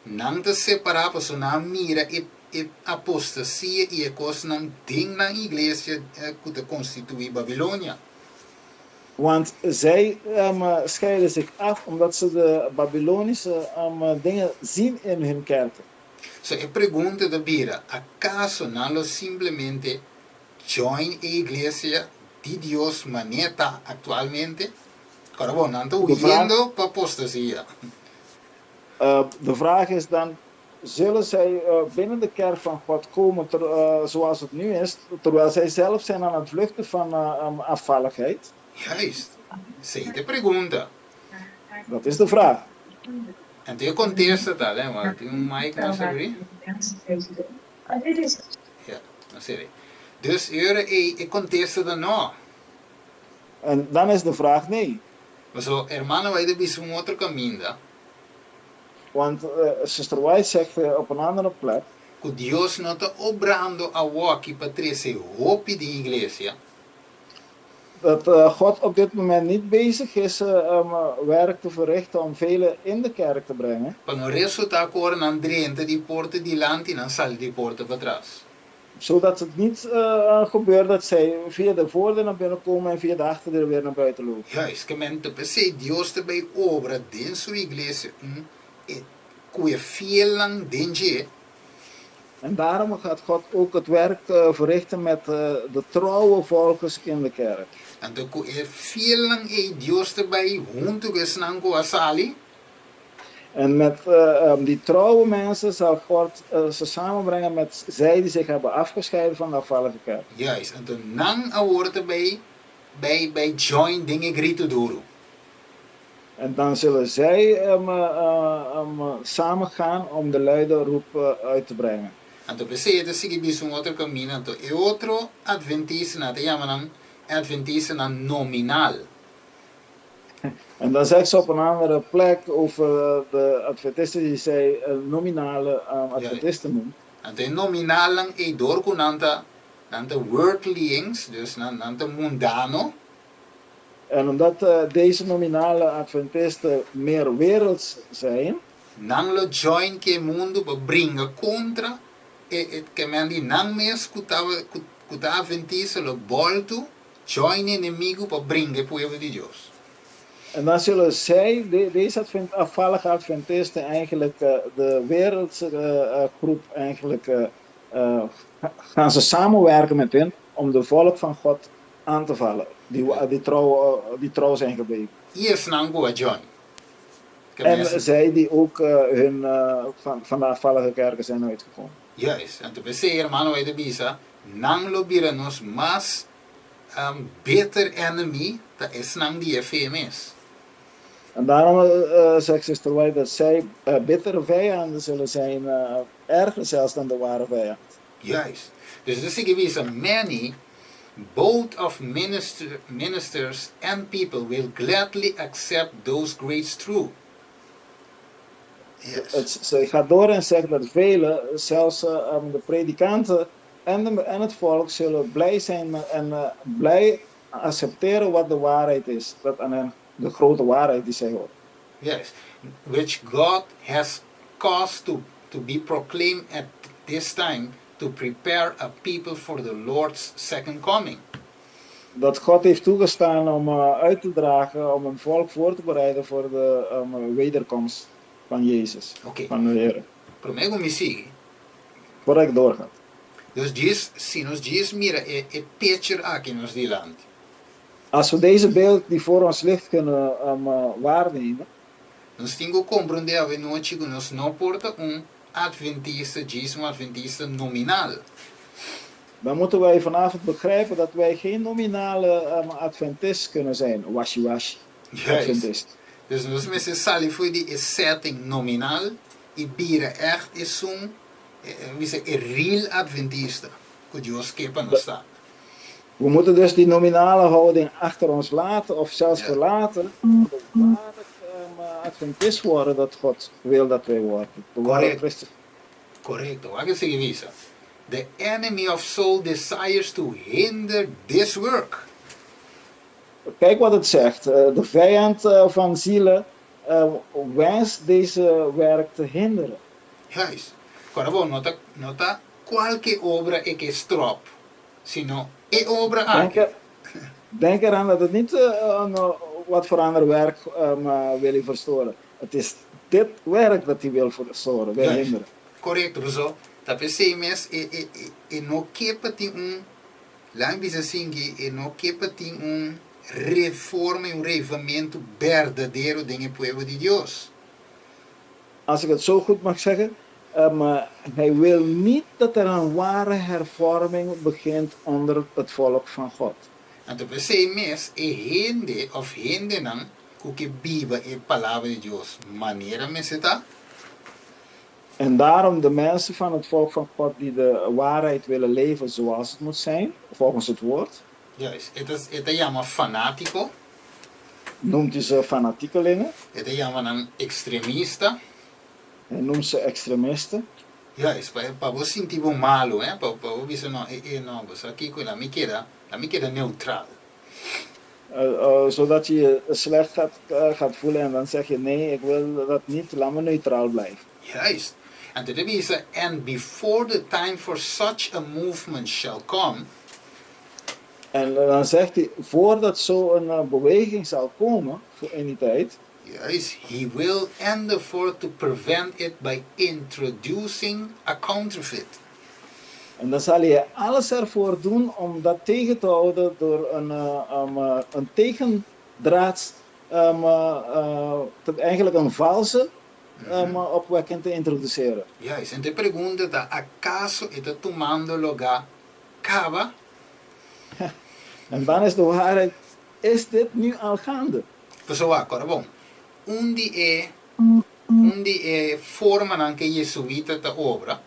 nan ta separá pasobra nan a mira e e apostasia i e kosnan den nan iglesia ku ta konstituí Babilonia. Want zij scheiden zich af omdat ze de Babylonische dingen zien in hun kerken. So e pregunta ta bira, akaso nan lo simplemente join e iglesia di Dios manera ta aktualmente? Kòrda bo, nan ta huyendo pa apostasia. De vraag is dan, zullen zij binnen de kerk van God komen zoals het nu is, terwijl zij zelf zijn aan het vluchten van afvalligheid? Juist, esei ta e pregunta. Dat is de vraag. Anto e kontesta ta, lè, wak, tin un mic nos abrí? Ja, nos seri. Dus e ora ei e kontesta ta no. En dan is de vraag nee. Paso hermano White a bisa un otro kaminda. Want Sister White zegt op een andere plek. Ku Dios no ta obrando awoki pa trese hopi den iglesia. Dat God op dit moment niet bezig is om werk te verrichten om velen in de kerk te brengen. Pa no resultá ku ora nan drenta di porta dilanti nan sali di porta patras. Zodat het niet gebeurt dat zij via de voordeur naar binnen komen en via de achterdeur weer naar buiten lopen. Juist, ke men ta p'esei Dios ta bay obra den su iglesia un e ku e fielnan den dje. En daarom gaat God ook het werk verrichten met de trouwe volgers in de kerk. Anto ku e fielnan ei Dios ta bay huntu ku esnan ku a sali. En met die trouwe mensen zal God ze samenbrengen met zij die zich hebben afgescheiden van de afvallige kerk. Juist, anto nan awor ta bay bay bay join den e gritu duru. En dan zullen zij samen gaan om de luide roep uit te brengen. Anto p'esei e ta sigui bisa un otro kaminda. Anto e otro adventistanan ta yama nan adventistanan nominal. En dan zegt ze op een andere plek over de adventisten die zij nominale adventisten noemt. Anto e nominalnan ei dor ku nan ta nan ta worldlings, dus nan nan ta mundano. En omdat deze nominale adventisten meer werelds zijn. Nan lo join ku e mundu pa bringa kontra e e kemen di nan mes ku taba ku ku ta adventista lo bòltu join e enemigu pa bringa e pueblo di Dios. En dan zullen zij, deze advent, afvallige adventisten, eigenlijk de wereldse groep eigenlijk gaan ze samenwerken met hen om de volk van God aan te vallen, die, die, trouw, die trouw zijn gebleven. I esnan ku a join. En zij die ook hun van, van de afvallige kerken zijn uitgekomen. Juist. Anto p'esei hermano White a bisa, nan lo bira nos mas bitter enemy ta esnan di e fe mes. En daarom zegt Sister White dat zij bittere vijanden zullen zijn, erger zelfs dan de ware vijand. Juist. Dus ta sigui bisa, Many, both of minister, ministers and people will gladly accept those great truth. Yes. Het, ze gaat door en zegt dat velen, zelfs de predikanten en, de, en het volk, zullen blij zijn en blij accepteren wat de waarheid is. Dat aan hen de grote waarheid die zij horen. Yes. Which God has caused to be proclaimed at this time to prepare a people for the Lord's second coming. Dat God heeft toegestaan om uit te dragen, om een volk voor te bereiden voor de wederkomst van Jezus, van de Heer. Promé ku mi sigui. Voordat ik doorga. Dus djis, si nos djis mira e, e picture aki nos dilanti. Als we deze beeld die voor ons ligt kunnen waarnemen. Nos tin ku komprondé awenochi ku nos no por ta un adventista djis un adventista nominal. Dan moeten wij vanavond begrijpen dat wij geen nominale adventist kunnen zijn, wishy-washy adventist. Dus nos mester sali for di e setting nominal i bira ègt esun, bisa e real adventista ku Dios ke pa nos ta. We moeten dus die nominale houding achter ons laten of zelfs verlaten. Om de ware adventist worden dat God wil dat wij worden. De ware Christus. Korekto. Wak e sigui bisa, The enemy of soul desires to hinder this work. Kijk wat het zegt. De vijand van zielen wenst deze werk te hinderen. Juist. Kòrda bo, no ta, no ta kualke obra e ke stròp, sino e obra Denk, aki. Denk eraan dat het niet een, wat voor ander werk wil hij verstoren. Het is dit werk dat hij wil verstoren, wil hinderen. Korekto, pasobra ta p'esei mes e, e, e, e no ke pa tin un Laat mi bisa asin ki e no ke pa tin un reforma i un reavivamentu berdadero den e pueblo di Dios. Als ik het zo goed mag zeggen, hij wil niet dat er een ware hervorming begint onder het volk van God. Anto p'esei mes e hende of hendenan ku ke biba e Palabra di Dios manera mester ta. En daarom de mensen van het volk van God die de waarheid willen leven zoals het moet zijn, volgens het woord. Juist, e ta e ta yama fanátiko. Noemt u ze fanatiekelingen. E ta yama nan ekstremista. Hij noemt ze extremisten. Juist, pa pa bo sinti bo malu, hè, pa pa bo bisa no, e e no, bo sa kiko, laat mi keda, laat mi keda neutral. Zodat je je slecht gaat, gaat voelen en dan zeg je nee, ik wil dat niet, laat me neutraal blijven. Juist. Anto ta bisa, And before the time for such a movement shall come. En dan zegt hij, voordat zo'n beweging zal komen in die tijd. Juist, he will endeavor to prevent it by introducing a counterfeit. En dan zal hij alles ervoor doen om dat tegen te houden door een, een tegendraads, te, eigenlijk een valse opwekking te introduceren. Juist, en e pregunta ta, akaso e ta tumando lugá kaba? En dan is de waarheid, is dit nu al gaande? Pasobra, kòrda bon. Un di e un di e formanan ku jesuita ta obra.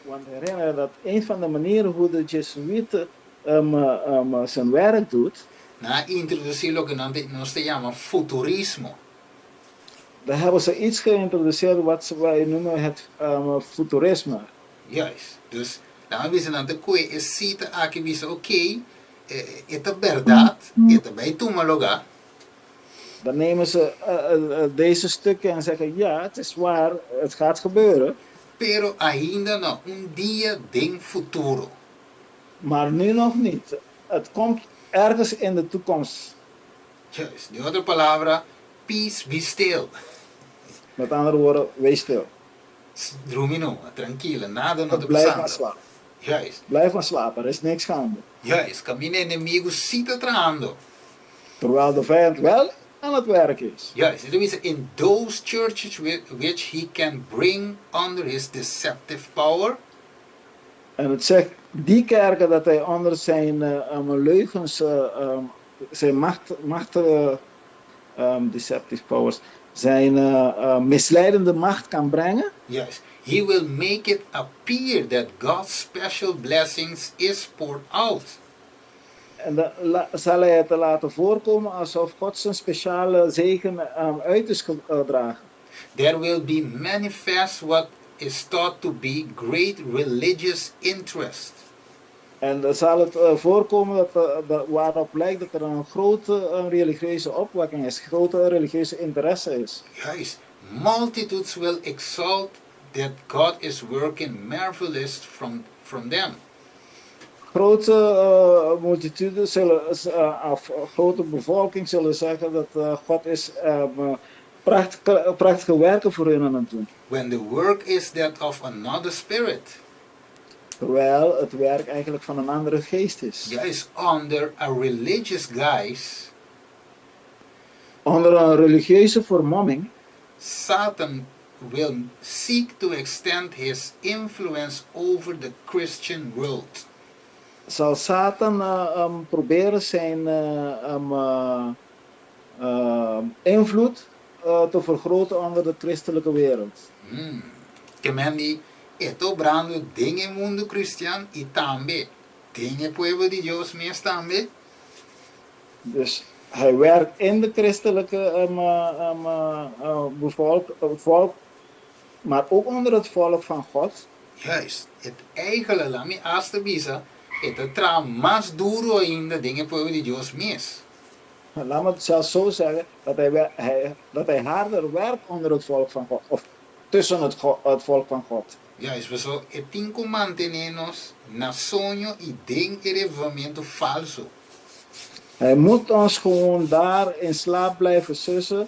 Want herinner dat een van de manieren hoe de Jesuïeten zijn werk doet. Nan a introdusí loke nan ta nos ta yama futurismo. Daar hebben ze iets geïntroduceerd wat ze wij noemen het futurisme. Juist. Dus nan a bisa nan ta kue e sita aki bisa oké, e ta bèrdat, e ta bai tuma lugá. Dan nemen ze deze stukken en zeggen, ja, het is waar, het gaat gebeuren. Pero ainda no, un dia den futuro. Maar nu nog niet. Het komt ergens in de toekomst. Juist. Den otro palabra, peace be still. Met andere woorden, wees stil. Drumi numa, trankilo, nada no ta Blijf maar pasando. slapen. Juist. Blijf maar slapen, er is niks gaande. Juist, kaminda enemigu sí ta trahando. Terwijl de vijand wel aan het werk is. Juist, e ta bisa, In those churches which he can bring under his deceptive power. En het zegt die kerken dat hij onder zijn leugens, zijn macht, macht deceptive powers, zijn misleidende macht kan brengen. Juist, he will make it appear that God's special blessings is poured out. En dan zal hij het laten voorkomen alsof God zijn speciale zegen uit is gedragen. There will be manifest what is thought to be great religious interest. En dan zal het voorkomen dat waarop lijkt dat er een grote religieuze opwekking is, grote religieuze interesse is. Juist, multitudes will exult that God is working marvelous from them. Grote multitudes zullen, of grote bevolking zullen zeggen dat God is prachtige werken voor hun aan het doen. When the work is that of another spirit. Terwijl het werk eigenlijk van een andere geest is. Juist, under a religious guise. Onder een religieuze vermomming. Satan will seek to extend his influence over the Christian world. Zal Satan proberen zijn invloed te vergroten onder de christelijke wereld. Ke men di, e ta obrando den e mundu kristian i tambe den e pueblo di Dios mes tambe. Dus hij werkt in de christelijke bevolk, volk, maar ook onder het volk van God. Juist, het eigenlijk, laat mi hasta bisa, e ta traha mas duru ainda den e pueblo di Dios mes. Laat me het zelfs zo zeggen, dat hij harder werkt onder het volk van God, of tussen het volk van God. Juist, paso e tin ku mantené nos na soño i den e revivamentu falsu. Hij moet ons gewoon daar in slaap blijven sussen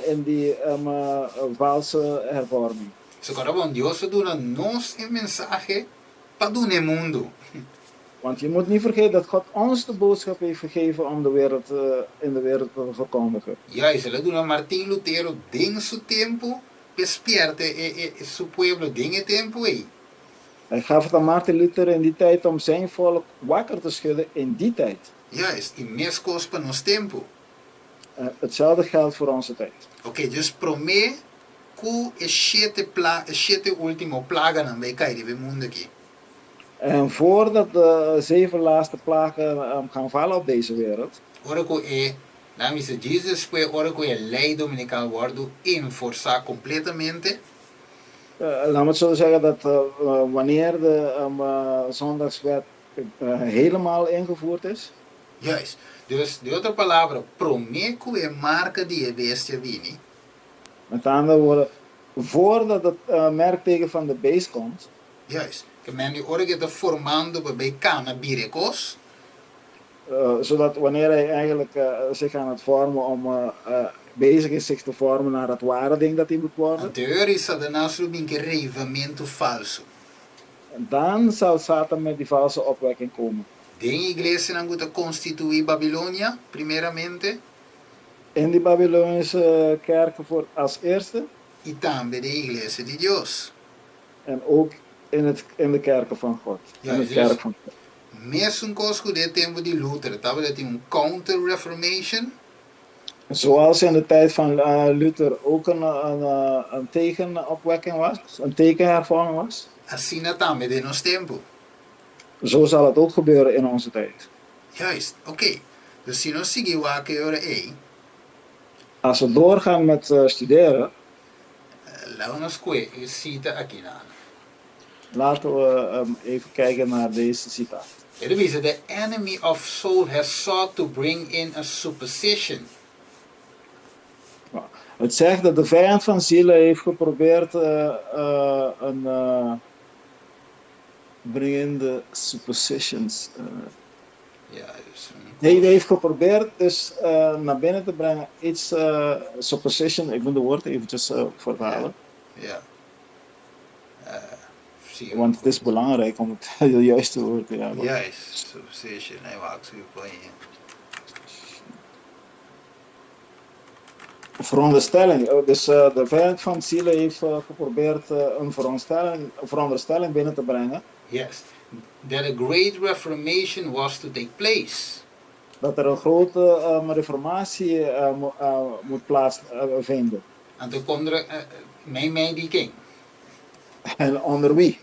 in die valse hervorming. So kòrda bon, Dios a duna nos e mensahe pa duna e mundu. Want je moet niet vergeten dat God ons de boodschap heeft gegeven om de wereld, in de wereld te verkondigen. Juist, el a duna Martin Lutero den su tempu p'e spièrta e e su pueblo den e tempu ei. Hij gaf het aan Martin Luther in die tijd om zijn volk wakker te schudden in die tijd. Juist, i meskos pa nos tempu. Hetzelfde geldt voor onze tijd. Oké, dus promé ku e shete pla e shete último plaganan bai kai riba e mundu aki. En voordat de zeven laatste plagen gaan vallen op deze wereld. Ora ku e, nan bisa djis despues ora ku e lei dominikal wòrdu enforsá kompletamente. Laat me het zo zeggen dat wanneer de zondagswet helemaal ingevoerd is. Juist. Dus, den otro palabra, promé ku e marka di e bestia bini. Met andere woorden, voordat het merkteken van de beest komt. Juist. Ke men di ora ku e ta formando pa bay kana bira e kos. Zodat wanneer hij eigenlijk zich aan het vormen om bezig is zich te vormen naar het ware ding dat hij moet worden. Anto e ora ei Satanas lo bin ku e reivamentu falsu. Dan zal Satan met die valse opwekking komen. Den e iglesianan ku ta konstituí Babilonia, primeramente. In die Babylonische kerken voor als eerste. I tambe den e iglesia di Dios. En ook in het in de kerken van God. In de kerk van God. Mesun kos ku den e tempu di Luther tabata tin un Counter-Reformation. Zoals in de tijd van Luther ook een tegenopwekking was, een tegenhervorming was. Asina tambe den nos tempu. Zo zal het ook gebeuren in onze tijd. Juist, oké. Dus si nos sigui wak e ora ei. Als we doorgaan met studeren. Laga nos kue e sita akinan. Laten we even kijken naar deze citaat. E ta bisa, The enemy of soul has sought to bring in a supposition. Het zegt dat de vijand van zielen heeft geprobeerd een bring in the suppositions. Ja, dus een Nee, hij heeft geprobeerd dus naar binnen te brengen iets, supposition, ik moet de woord eventjes vertalen. Ja. Zie je. Want het is belangrijk om het juiste woord te hebben. Juist, supposition, nee, wacht, zie je. Veronderstelling. Oh, dus de vijand van zielen heeft geprobeerd een veronderstelling binnen te brengen. Yes, that a great reformation was to take place. Dat er een grote reformatie moet plaatsvinden. En toen kon er mei di ken. En onder wie?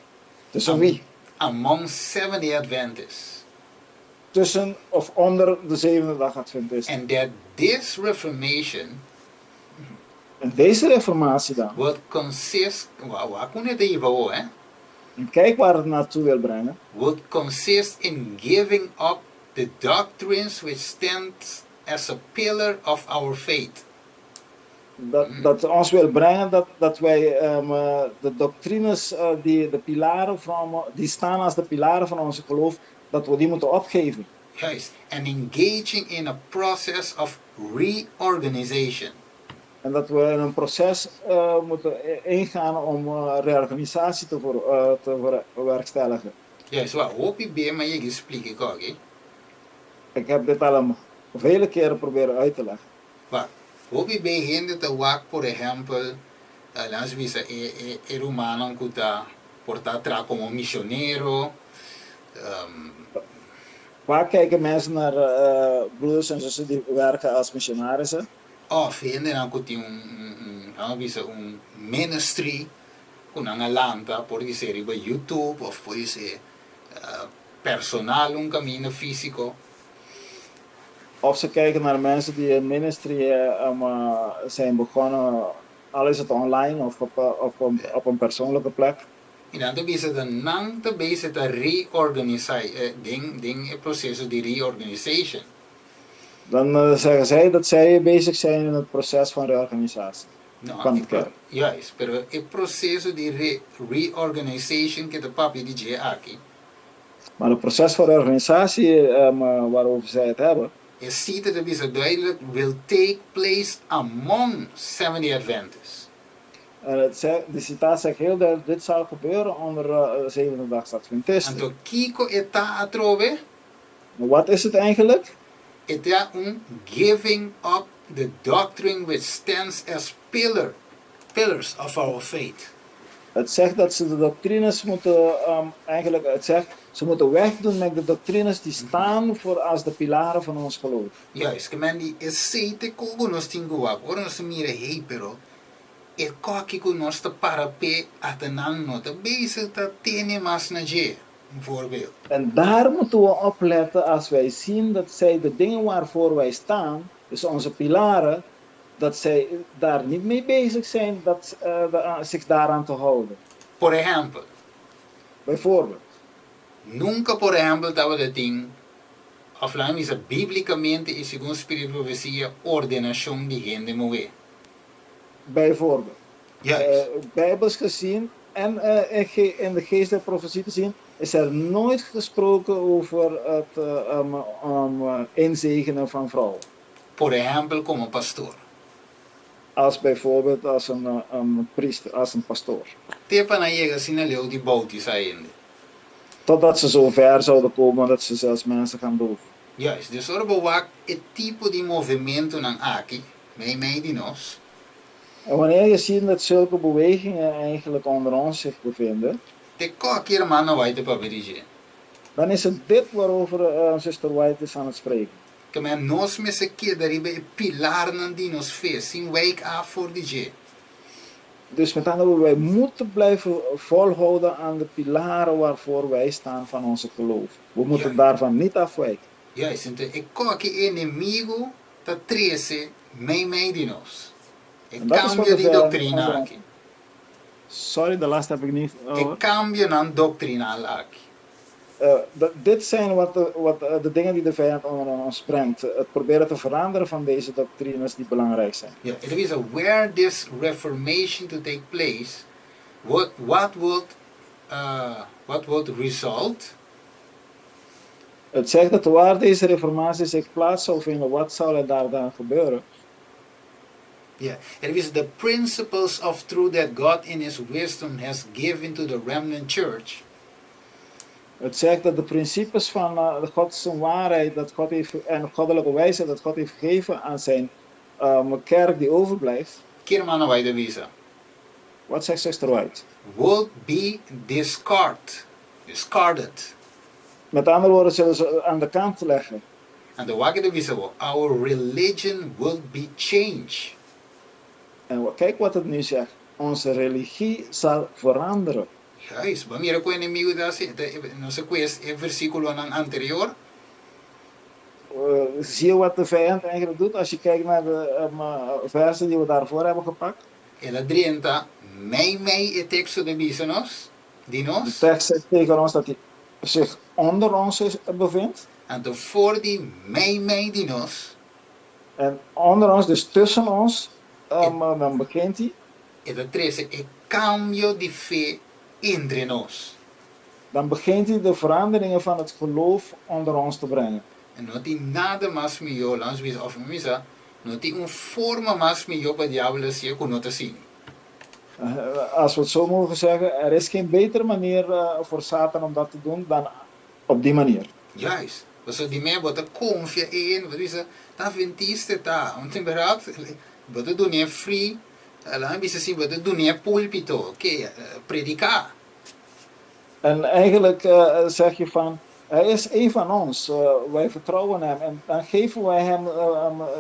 Tussen wie? Among Seventh-day Adventists. Tussen of onder de zevende dag Adventisten. And that this reformation En deze reformatie dan. would consist, wak kon het even hoor, hè? En kijk waar het naartoe wil brengen. Would consist in giving up the doctrines which stand as a pillar of our faith. Dat ons wil brengen dat wij de doctrines die, de pilaren van, die staan als de pilaren van onze geloof, dat we die moeten opgeven. Juist. And engaging in a process of reorganization. En dat we in een proces moeten ingaan om reorganisatie te bewerkstelligen. Juist, wak, hopi be m'a yega splika oké? Ik heb dit al een vele keren proberen uit te leggen. Wak, hopi be hende ta wak, por ehèmpel, laat bisa e rumannan ku ta por ta traha komo misionero. Waar kijken mensen naar broeders en zussen die werken als missionarissen? Òf hendenan ku tin un, laat bisa, un ministry ku nan a lanta, por ser riba YouTube òf por ser personal un kaminda físiko. Of ze kijken naar mensen die een ministry zijn begonnen, al is het online of op een persoonlijke plek. I nan ta bisa ta nan ta bezig ta reorganisá den e proseso di reorganization. Dan zeggen zij dat zij bezig zijn in het proces van reorganisatie No, van het kerk. Juist, pero e proseso di reorganization ku ta papia di dje aki. Maar het proces van reorganisatie waarover zij het hebben, E sita ta bisa duidelijk, will take place among Seventh Adventists. En de citaat zegt heel duidelijk, dit zal gebeuren onder zevende Adventisten. Anto kiko e ta atrobe? Maar wat is het eigenlijk? E ta un giving up the doctrine which stands as pillars of our faith. Het zegt dat ze de doctrines moeten, eigenlijk, het zegt, ze moeten wegdoen met de doctrines die staan voor als de pilaren van ons geloof. Juist, ke men di esei ta ku nos tin ku wak. Ora nos mira, hey, pero e kos ku nos ta para pe ata nan no ta bezig ta tene mas na dje, een voorbeeld. En daar moeten we op letten als wij zien dat zij de dingen waarvoor wij staan, dus onze pilaren, dat zij daar niet mee bezig zijn dat, zich daaraan te houden. Por ehèmpel, Bijvoorbeeld, nunka, por ehèmpel, tabatin, òf laga mi bisa bíblikamente i segun spiritu di profesia, ordenashon di hende muhé. Bijvoorbeeld, Juist. Bijbels gezien en in de geest der profetie te zien, is er nooit gesproken over het inzegenen van vrouwen. Por ehèmpel, komo pastor. Als bijvoorbeeld als een priester, als een pastoor. Te pa nan yega asina leu di boutisá hende. Totdat ze zo ver zouden komen dat ze zelfs mensen gaan dopen. Juist, dus ora bo wak e tipo di movementunan aki, mei mei di nos. En wanneer je ziet dat zulke bewegingen eigenlijk onder ons zich bevinden, Ta e kos aki ruman White ta papia di dje. Dan is het dit waarover zuster White is aan het spreken. Ke men nos mester keda riba e pilarnan di nos fe, sin wijk af for di dje. Dus met andere woorden, wij moeten blijven volhouden aan de pilaren waarvoor wij staan van onze geloof. We moeten daarvan niet afwijken. Juist, anto e kos ku enemigu ta trese meimei di nos. E En dat is wat kambio de di vijand doktrina onder aki. Sorry, de laatste heb ik niet E gehoord. kambionan doktrinal aki. Dit zijn wat de dingen die de vijand onder ons brengt. Het proberen te veranderen van deze doctrines die belangrijk zijn. Ja, it is a where this reformation to take place, what would result? Het zegt dat waar deze reformatie zich plaats zou vinden, wat zou er daar dan gebeuren? Yeah, it is the principles of truth that God in His wisdom has given to the remnant church. Het zegt dat de principes van Gods waarheid dat God heeft, en goddelijke wijsheid dat God heeft gegeven aan zijn kerk die overblijft. Kiko ruman White ta bisa? Wat zegt zuster White? Will be discarded. Met andere woorden, zullen ze aan de kant leggen. And the wak e ta bisa, our religion will be changed. En kijk wat het nu zegt. Onze religie zal veranderen. Juist, ban mira kon enemigu ta hasi, nos a kue e versíkulonan anterior. Zie je wat de vijand eigenlijk doet als je kijkt naar de versen die we daarvoor hebben gepakt? El a drenta meimei e teksto ta bisa nos, di De nos. tekst zegt tegen ons dat hij zich onder ons bevindt. Anto for di meimei di nos, En onder ons, dus tussen ons, dan begint hij. E ta trese e kambio di fe entre nos. Dan begint hij de veranderingen van het geloof onder ons te brengen. I no tin nada mas mihó, laga bisa, òf bisa, no tin un forma mas mihó pa diabel hasi ku no ta asina. Als we het zo mogen zeggen, er is geen betere manier voor Satan om dat te doen dan op die manier. Juist. Paso di mes bo ta konfia en, bo bisa, ta adventista ta, un tin bèrdat, bo ta dun'é free, laga bisa asina, bo ta dun'é púlpito, oké, prediká. En eigenlijk zeg je van, hij is een van ons, wij vertrouwen hem en dan geven wij hem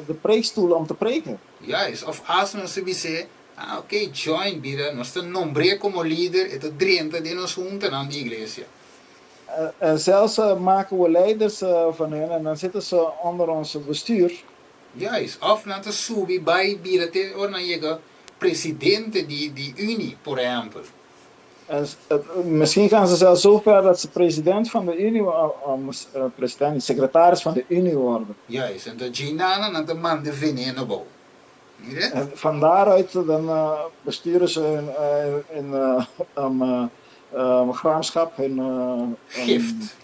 de preekstoel om te preken. Juist, òf as nos bisa, ah, oké, join, bira, nos ta nombr'é komo lider, e ta drenta den nos huntanan di iglesia. En zelfs maken we leiders van hen en dan zitten ze onder ons bestuur. Juist, òf nan ta subi bai bira te ora nan yega presidente di Unie, por ehèmpel. En misschien gaan ze zelfs zo ver dat ze president van de Unie, president, secretaris van de Unie worden. Juist, anto djeinan nan ta manda veneno bou. Mira? En van daaruit dan besturen ze hun gramschap, hun Gift.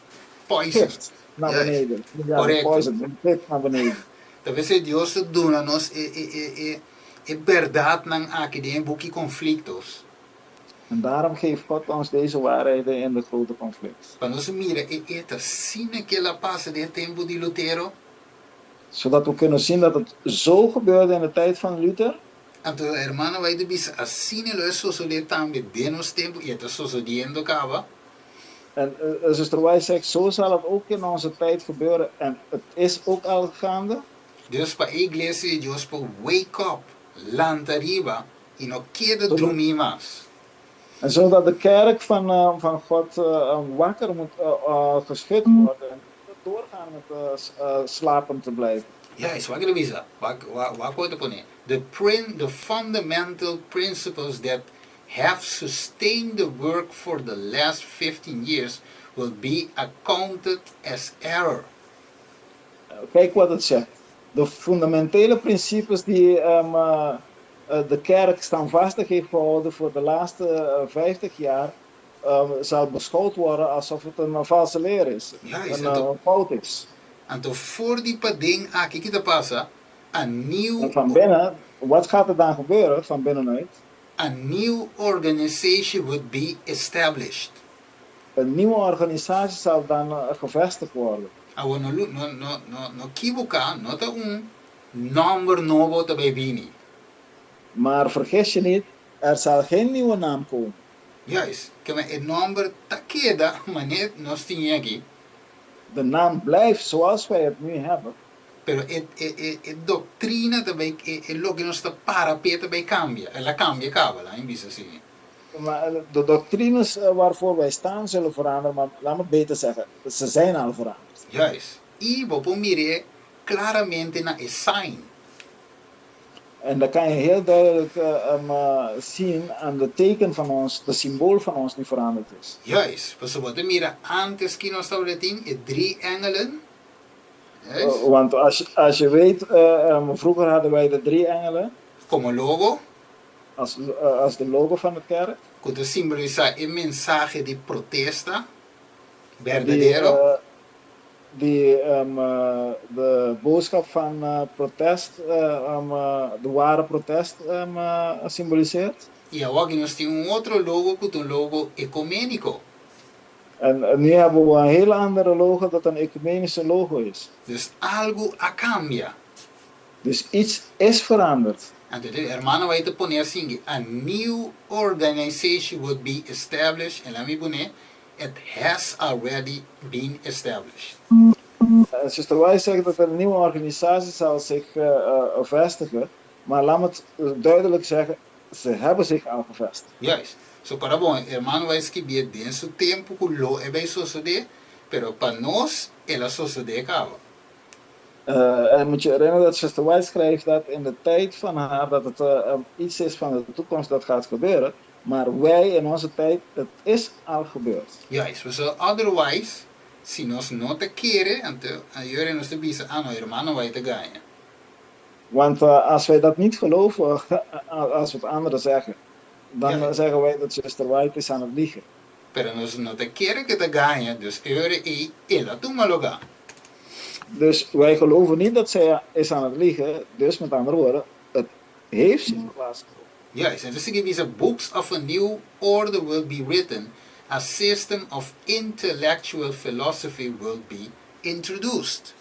Poison. Gift naar beneden. Ja, Correct. poison, hun gift naar beneden. Talbes Dios ta duna nos e bèrdatnan aki den buki Conflictos. En daarom geeft God ons deze waarheden in de grote conflict. Pa nos mira e ta asina ku el a pasa den tempu di Lutero. Zodat we kunnen zien dat het zo gebeurde in de tijd van Luther. Anto ruman White ta bisa asina lo sosodé tambe den nos tempu i ta sosodiendo kaba. En zuster White zegt, zo zal het ook in onze tijd gebeuren. En het is ook al gaande. Dus pa iglesia di Dios por wake up, lanta riba i no keda drumí mas. En zodat de kerk van God wakker moet geschud worden en doorgaan met slapen te blijven. Juist, wat ik bisa, wat ik pone. The fundamental principles that have sustained the work for the last 15 years will be accounted as error. Kijk wat het zegt. De fundamentele principes die de kerk standvastig heeft gehouden voor de laatste 50 jaar, zal beschouwd worden alsof het een valse leer is. Juist, een fout is. Anto for di paden aki kiko ta pasa, a new En van binnen, wat gaat er dan gebeuren van binnenuit? A new organization would be established. Een nieuwe organisatie zal dan gevestigd worden. Awor no no ekivoká, no ta un nòmber nobo ta bai bini. Maar vergis je niet, er zal geen nieuwe naam komen. Juist, ke men e nòmber ta keda, manera nos tin aki. De naam blijft zoals wij het nu hebben. Pero e e e e doctrina ta bay e e loke nos ta para p'e ta bay cambia. El a cambia caba, laat mi bisa asina. Maar de doctrines waarvoor wij staan zullen veranderen, maar laat me het beter zeggen, ze zijn al veranderd. Juist. I bo por mir'é claramente na e sign. En dat kan je heel duidelijk zien aan de teken van ons, de symbool van ons die veranderd is. Juist. Pasobra bo ta mira antes ki nos tabata tin e drie engelen. Juist. Want als, als je weet, vroeger hadden wij de drie engelen. Como logo. Als, als de logo van de kerk. Ku ta simbolisá e mensahe di protesta berdadero. Die, de boodschap van protest, de ware protest symboliseert. I awor aki nos tin un otro logo ku ta un logo ekuméniko. En nu hebben we een hele andere logo dat een ecumenische logo is. Dus algu a kambia. Dus iets is veranderd. Anto e hermano White ta pone asingi, A new organization would be established, en laat mi pone, it has already been established. Zuster White zegt dat er een nieuwe organisatie zal zich vestigen, maar laat me het duidelijk zeggen, ze hebben zich al gevestigd. Juist. So para bon, hermano White skibié den su tempo ku lo e bay sosodé, pero pa nos el a sosodé kaba. En moet je herinneren dat zuster White schrijft dat in de tijd van haar dat het iets is van de toekomst dat gaat gebeuren. Maar wij in onze tijd, het is al gebeurd. Juist, pasobra otherwise si nos no ta kere, anto ayora nos ta bisa, ah no, hermano White ta gaña. Want als wij dat niet geloven, als we het anderen zeggen, dan zeggen wij dat zuster White is aan het liegen. Pero nos no ta kere ku e ta gaña, dus e ora ei el a tuma lugá. Dus wij geloven niet dat zij is aan het liegen, dus met andere woorden, het heeft zich plaatsgevonden. Juist, en ta sigui bisa, Books of a new order will be written, a system of intellectual philosophy will be introduced.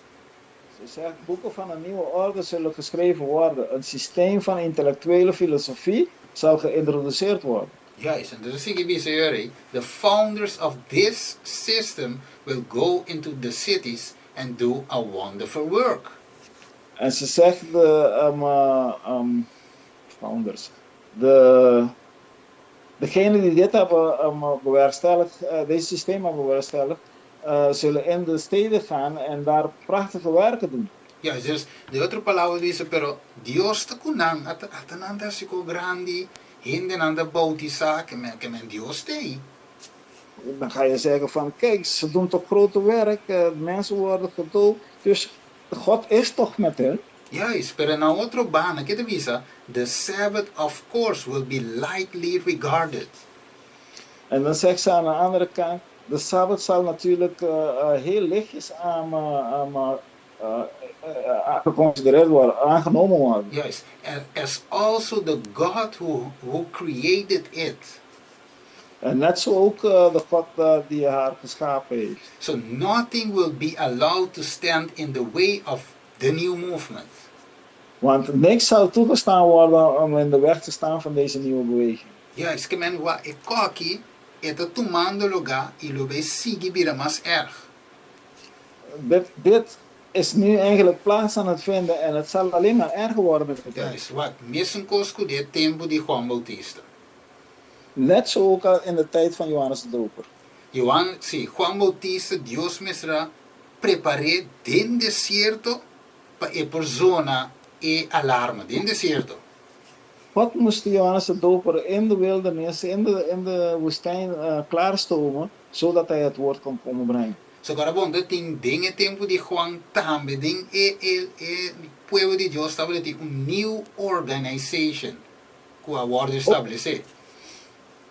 Ze zegt, boeken van een nieuwe orde zullen geschreven worden, een systeem van intellectuele filosofie zal geïntroduceerd worden. Juist, en ta sigui bisa e ora ei, The founders of this system will go into the cities and do a wonderful work. En ze zegt de um, founders, de, degenen die dit hebben bewerkstelligd, deze systeem hebben bewerkstelligd, zullen in de steden gaan en daar prachtige werken doen. Juist, dus den otro palabra bisa, pero Dios ta ku nan, ata ata nan ta hasi ku grandi, hendenan ta boutisá, ke men ke men Dios t'ei. Dan ga je zeggen van, kijk, ze doen toch grote werk, mensen worden gedoopt, dus God is toch met hen? Juist, pero na otro banda, ke ta bisa, The Sabbath of course will be lightly regarded. En dan zegt ze aan de andere kant, de Sabbat zal natuurlijk heel lichtjes aan, aan, geconsidereerd worden, aangenomen worden. Juist, as also the God who, who created it. En net zo ook de God die haar geschapen heeft. So nothing will be allowed to stand in the way of the new movement. Want niks zal toegestaan worden om in de weg te staan van deze nieuwe beweging. Juist, ke men wak e kos aki e ta tumando lugá i lo bay sigui bira mas erg. Dit, dit is nu eigenlijk plaats aan het vinden en het zal alleen maar erger worden met de tijd. Juist, wak mesun kos ku di e tempu di Juan Bautista. Net zo ook al in de tijd van Johannes de Doper. Johan, sí, Juan Bautista, Dios mester a prepar'é den desierto pa e por zona e alarma den desierto. God moest Johannes de Doper in de wildernis, in de, in de woestijn klaarstomen, zodat hij het woord kon komen brengen. So kora bon ta tin den e tempu di Juan tambe den e e e pueblo di Dios tabata tin un new organization ku a wòrdu establesé.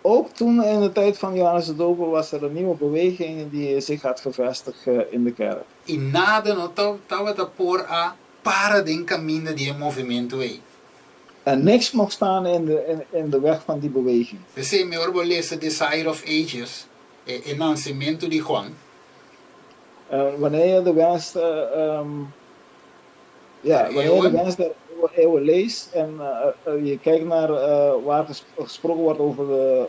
Ook toen in de tijd van Johannes de Doper was er een nieuwe beweging die zich had gevestigd in de kerk. I nada no tabata por a para den kaminda di e movementu ei. En niks mocht staan in de, in, in de weg van die beweging. P'esei mehor bo lesa Desire of Ages, e e nansementu di Juan. Wanneer je de wens, ja, wanneer je de wens der eeuwen leest en je kijkt naar waar gesproken wordt over de,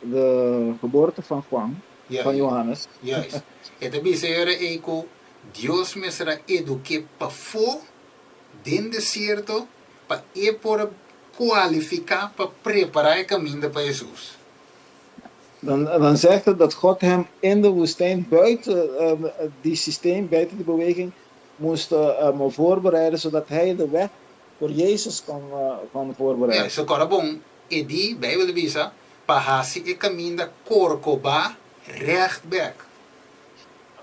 de geboorte van Juan, van Johannes. Juist. E ta bisa e ora ei ku Dios mester a eduk'é pafó den desierto pa e por a kualifiká pa prepará e kaminda pa Hesus. Dan, dan zegt het dat God hem in de woestijn buiten die systeem, buiten die beweging, moest voorbereiden, zodat hij de weg voor Jezus kon voorbereiden. Ja, so kòrda bon, e di, Beibel ta bisa, pa hasi e kaminda korkobá règt bèk.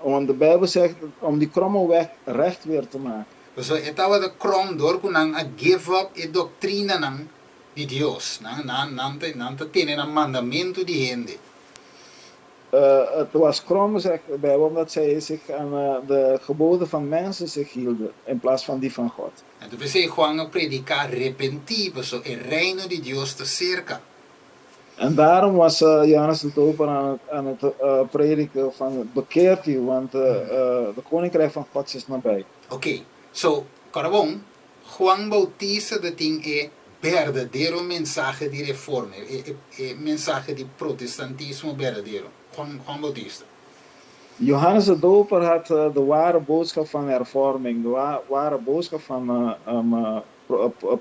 Want de Bijbel zegt om die kromme weg recht weer te maken. Pasobra e tabata krom dor ku nan a give up e doktrinanan di Dios. Nan, nan, nan ta, nan ta tene na mandamentu di hende. Het was krom, zegt de Bijbel, omdat zij zich aan de geboden van mensen zich hielden in plaats van die van God. Anto p'esei Juan a prediká, Repentí, pasobra e Reino di Dios ta serka. En daarom was Johannes de Doper aan het prediken van bekeert u, want de koninkrijk van God is nabij. Oké, so, kòrda bon, Juan Bautista ta tin e berdadero mensahe di reforma, e mensahe di protestantismo berdadero, Juan, Juan Bautista. Johannes de Doper had de ware boodschap van hervorming, de ware boodschap van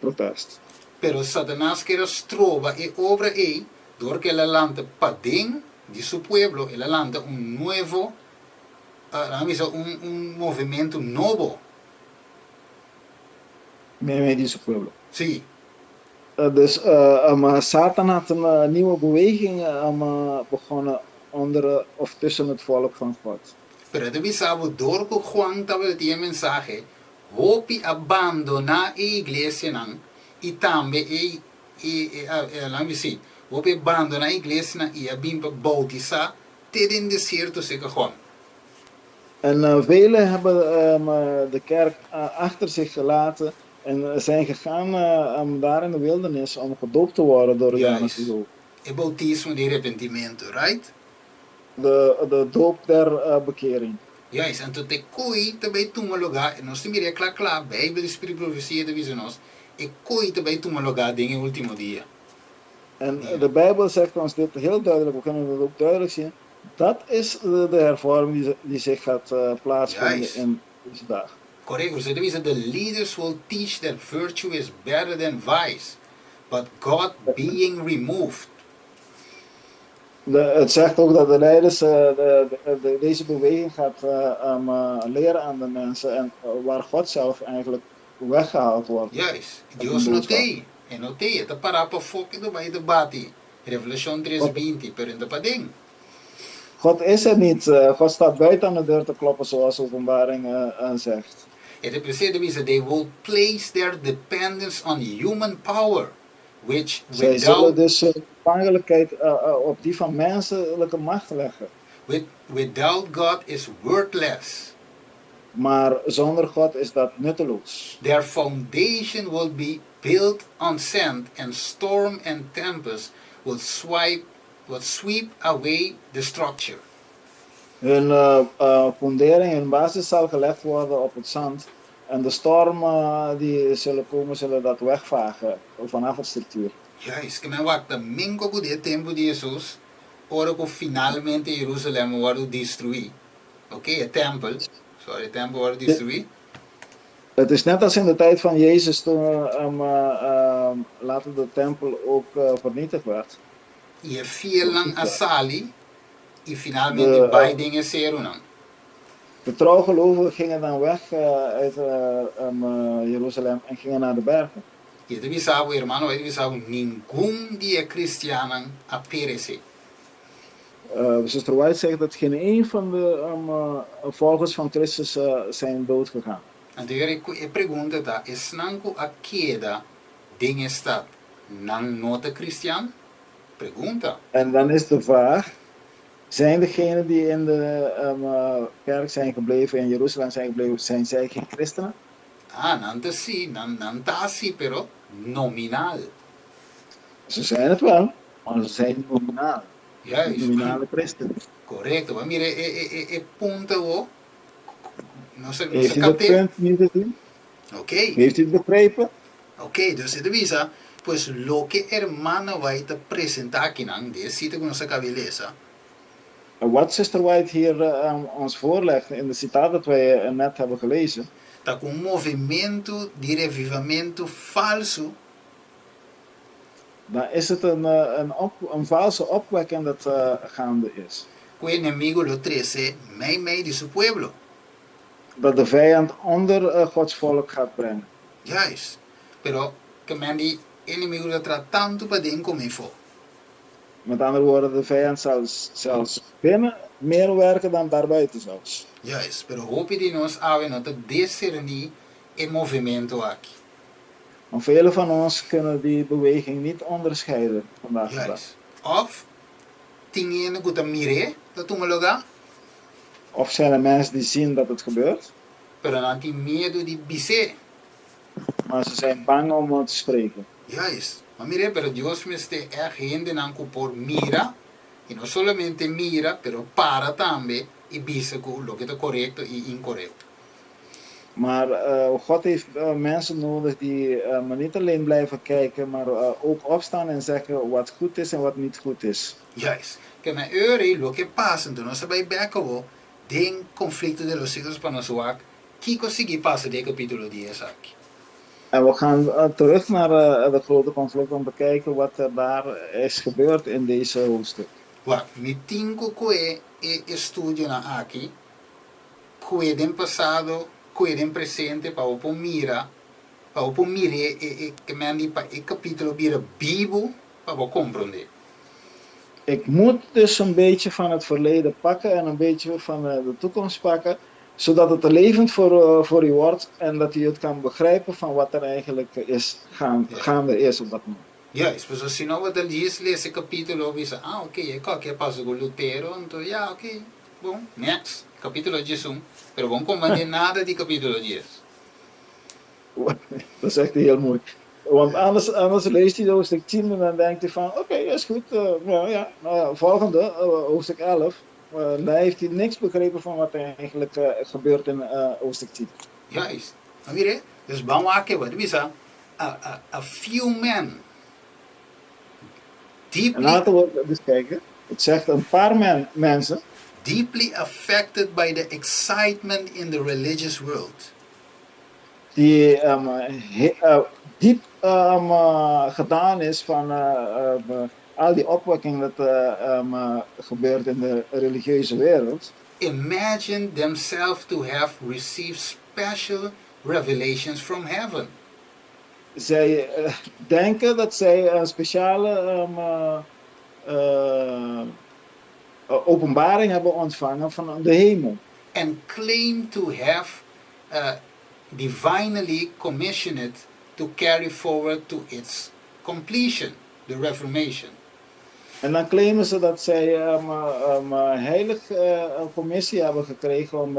protest. Pero Satanas kier a stroba e obra ei dor ku el a lanta paden di su pueblo, el a lanta un nuevo, nan a bisa un un movementu nobo. Meimei di su pueblo. Sí. Dus Satan had een nieuwe beweging begonnen onder of tussen het volk van God. Pero e ta bisa bo dor ku Juan tabata tin e mensahe, Hopi a bandoná e iglesianan i tambe e e laat me si, hopi a bandoná e iglesianan i a bin pa boutisá te den desierto serka Juan. En velen hebben de kerk achter zich gelaten en zijn gegaan daar in de wildernis om gedoopt te worden door Johannes de Juist, Doper. e boutismo di repentimentu, right? De doop der bekering. Juist, anto te koi ta bai tuma lugá, nos ta mira e kla kla, Beibel di Spiritu Profesia ta bisa nos, e koi ta bai tuma lugá den e ultimo dia. En de Bijbel zegt ons dit heel duidelijk, we kunnen het ook duidelijk zien, dat is de hervorming die zich gaat plaatsvinden in deze dag. Korekto, pasobra ta bisa, The leaders will teach that virtue is better than vice, but God being removed. Het zegt ook dat de leiders deze beweging gaat leren aan de mensen en waar God zelf eigenlijk weggehaald wordt. Juist, Dios no t'ei, e no t'ei, e ta pará pafó ke ta bai ta bati, Revelashon tres binti, pero e no ta paden. God is er niet, God staat buiten aan de deur te kloppen zoals Openbaring zegt. E ta p'esei ta bisa, They will place their dependence on human power, which Zij zullen without. dus hun afhankelijkheid op die van menselijke macht leggen. With, without God is worthless. Maar zonder God is dat nutteloos. Their foundation will be built on sand and storm and tempest will swipe, will sweep away the structure. Hun fundering, hun basis zal gelegd worden op het zand en de stormen die zullen komen zullen dat wegvagen vanaf het structuur. Juist, ke men wak ta minko ku di e tempu di Hesus, ora ku finalmente Jerusalem a wòrdu destruí. Oké, e tèmpel, sorry, e tèmpel a wòrdu destruí. Het is net als in de tijd van Jezus toen later de tempel ook vernietigd werd. I e fielnan a sali i finalmente bai den e serunan. De trouwgelovigen gingen dan weg uit Jeruzalem en gingen naar de bergen. I e ta bisa bo, hermano, e ta bisa bo, ningun di e kristiannan a peresé. Zuster White zegt dat geen een van de volgers van Christus zijn dood gegaan. Anto e pregunta ta, esnan ku a keda den e stad, nan no ta kristian? Pregunta. En dan is de vraag, zijn degenen die in de kerk zijn gebleven, in Jeruzalem zijn gebleven, zijn zij geen christenen? Ah, nan ta sí, nan, nan ta sí, pero nominal. Ze zijn het wel, maar ze zijn nominaal. Juist. Nominale christenen. Correcto. Bo a mira e, e, e, e punto awo? Nos a, nos a Heeft u dat capte? punt nu gezien? Ok. Heeft u het begrepen? Ok, dus e ta bisa, pues loke hermana White ta presenta akinan, den e sita ku nos a kabi lesa. Wat Sister White hier ons voorlegt in de citaat dat wij net hebben gelezen. Ta ku un movementu di revivamentu falsu. Dan is het een een op een valse opwekking dat gaande is. Ku e enemigu lo trese meimei di su pueblo. Dat de vijand onder Gods volk gaat brengen. Juist. Pero ke men di enemigu ta traha tantu paden komo efo. Met andere woorden, de vijand zal zelfs binnen meer werken dan daarbuiten zelfs. Juist, pero hopi di nos awe no ta discerní e movimento aki. Maar velen van ons kunnen die beweging niet onderscheiden vandaag de dag. Juist. Of tin hende ku ta mir'é ta tuma lugá. Of zijn er mensen die zien dat het gebeurt. Pero nan tin miedu di bis'é. Maar ze zijn bang om te spreken. Juist. Ma mira, pero Dios mester ègt hendenan ku por mira, i no solamente mira, pero para tambe i bisa ku loke ta korekto i inkorekto. Maar God heeft mensen nodig die maar niet alleen blijven kijken, maar ook opstaan en zeggen wat goed is en wat niet goed is. Juist. Ke men ora loke pasa, anto nos ta bai bek awo den Conflicto de los Siglos pa nos wak kiko sigui pasa den e kapitulo dies aki. En we gaan terug naar de grote conflict om te kijken wat er daar is gebeurd in deze hoofdstuk. Wak, mi tin ku kue e estudionan aki, kue den pasado, kue den presente pa bo por mira, pa bo por mir'é e e ke men di pa e kapitulo bira bibu pa bo komprondé. Ik moet dus een beetje van het verleden pakken en een beetje van de toekomst pakken, zodat het levend voor, voor u wordt en dat u het kan begrijpen van wat er eigenlijk is gaan, gaande is op dat moment. Juist, pasobra si no bo ta djis lesa e kapitulo bisa, ah oké, e kòke a pasa ku Lutero, anto ya oké, bon, next, kapitulo diesun, pero bo no komprendé nada di kapitulo dies. Dat is echt heel mooi. Want anders, anders leest hij hoofdstuk 10 en dan denkt hij van, oké, is goed, nou ja, nou ja, volgende, hoofdstuk 11. Dan heeft hij niks begrepen van wat er eigenlijk gebeurt in hoofdstuk 10. Juist. Ma mira, dus ban wak e, bo ta bisa, a, a, a few men En deeply, laten we dus kijken. Het zegt een paar men, mensen deeply affected by the excitement in the religious world. Die he, diep gedaan is van al die opwekking dat gebeurt in de religieuze wereld. Imagine themselves to have received special revelations from heaven. Zij denken dat zij een speciale openbaring hebben ontvangen van de hemel. And claim to have divinely commissioned to carry forward to its completion the Reformation. En dan claimen ze dat zij heilig een commissie hebben gekregen om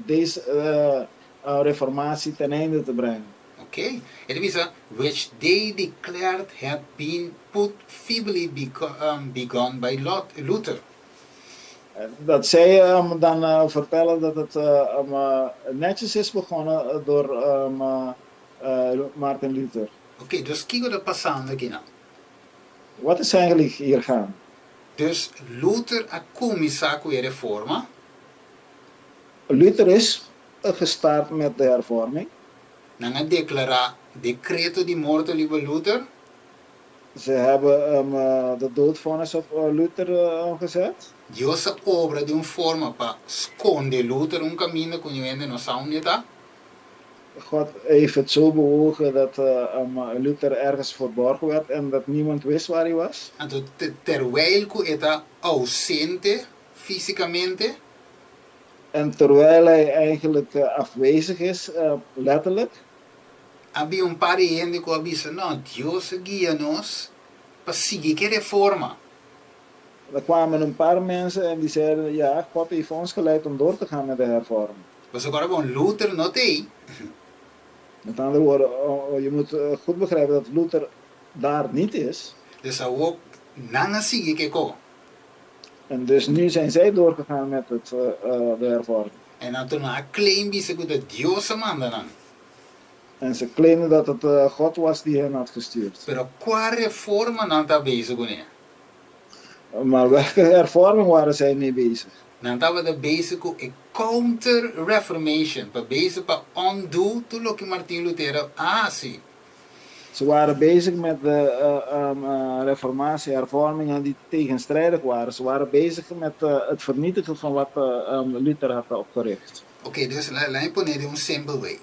deze reformatie ten einde te brengen. Oké, e ta bisa, which they declared had been put feebly begun by Luther. Dat zij dan vertellen dat het netjes is begonnen door Martin Luther. Oké, dus kiko ta pasando akinan? Wat is eigenlijk hier gaan? Dus Luther a kuminsá ku e reforma. Luther is gestart met de hervorming. Nan a deklará dekreto di morto riba Luther. Ze hebben de doodvonnis op Luther gezet. Dios a obra di un forma pa skonde Luther un kaminda ku niun hende no sa unda e ta. God heeft het zo bewogen dat Luther ergens verborgen werd en dat niemand wist waar hij was. Anto terwijl ku e ta ousente físikamente. En terwijl hij eigenlijk afwezig is, letterlijk. A bin un par di hende ku a bisa, No, Dios a guia nos pa sigui ku e reforma. Er kwamen een paar mensen en die zeiden, ja, God heeft ons geleid om door te gaan met de hervorming. Pasobra ora bon, Luther no t'ei. Met andere woorden, oh, je moet goed begrijpen dat Luther daar niet is. Dus awor nan a sigui ku e ko. En dus nu zijn zij doorgegaan met de hervorming. En nan tur nan a claim bisa ku ta Dios a manda nan. En ze claimden dat het God was die hen had gestuurd. Pero kua reforma nan ta bezig kuné? Maar welke hervorming waren zij mee bezig? Nan tabata bezig ku e Counter Reformation, pa bezig pa undo tur loke Martin Lutero a hasi. Ze waren bezig met de reformatie, hervormingen die tegenstrijdig waren. Ze waren bezig met het vernietigen van wat Luther had opgericht. Oké, dus laat me pone den un simpel way.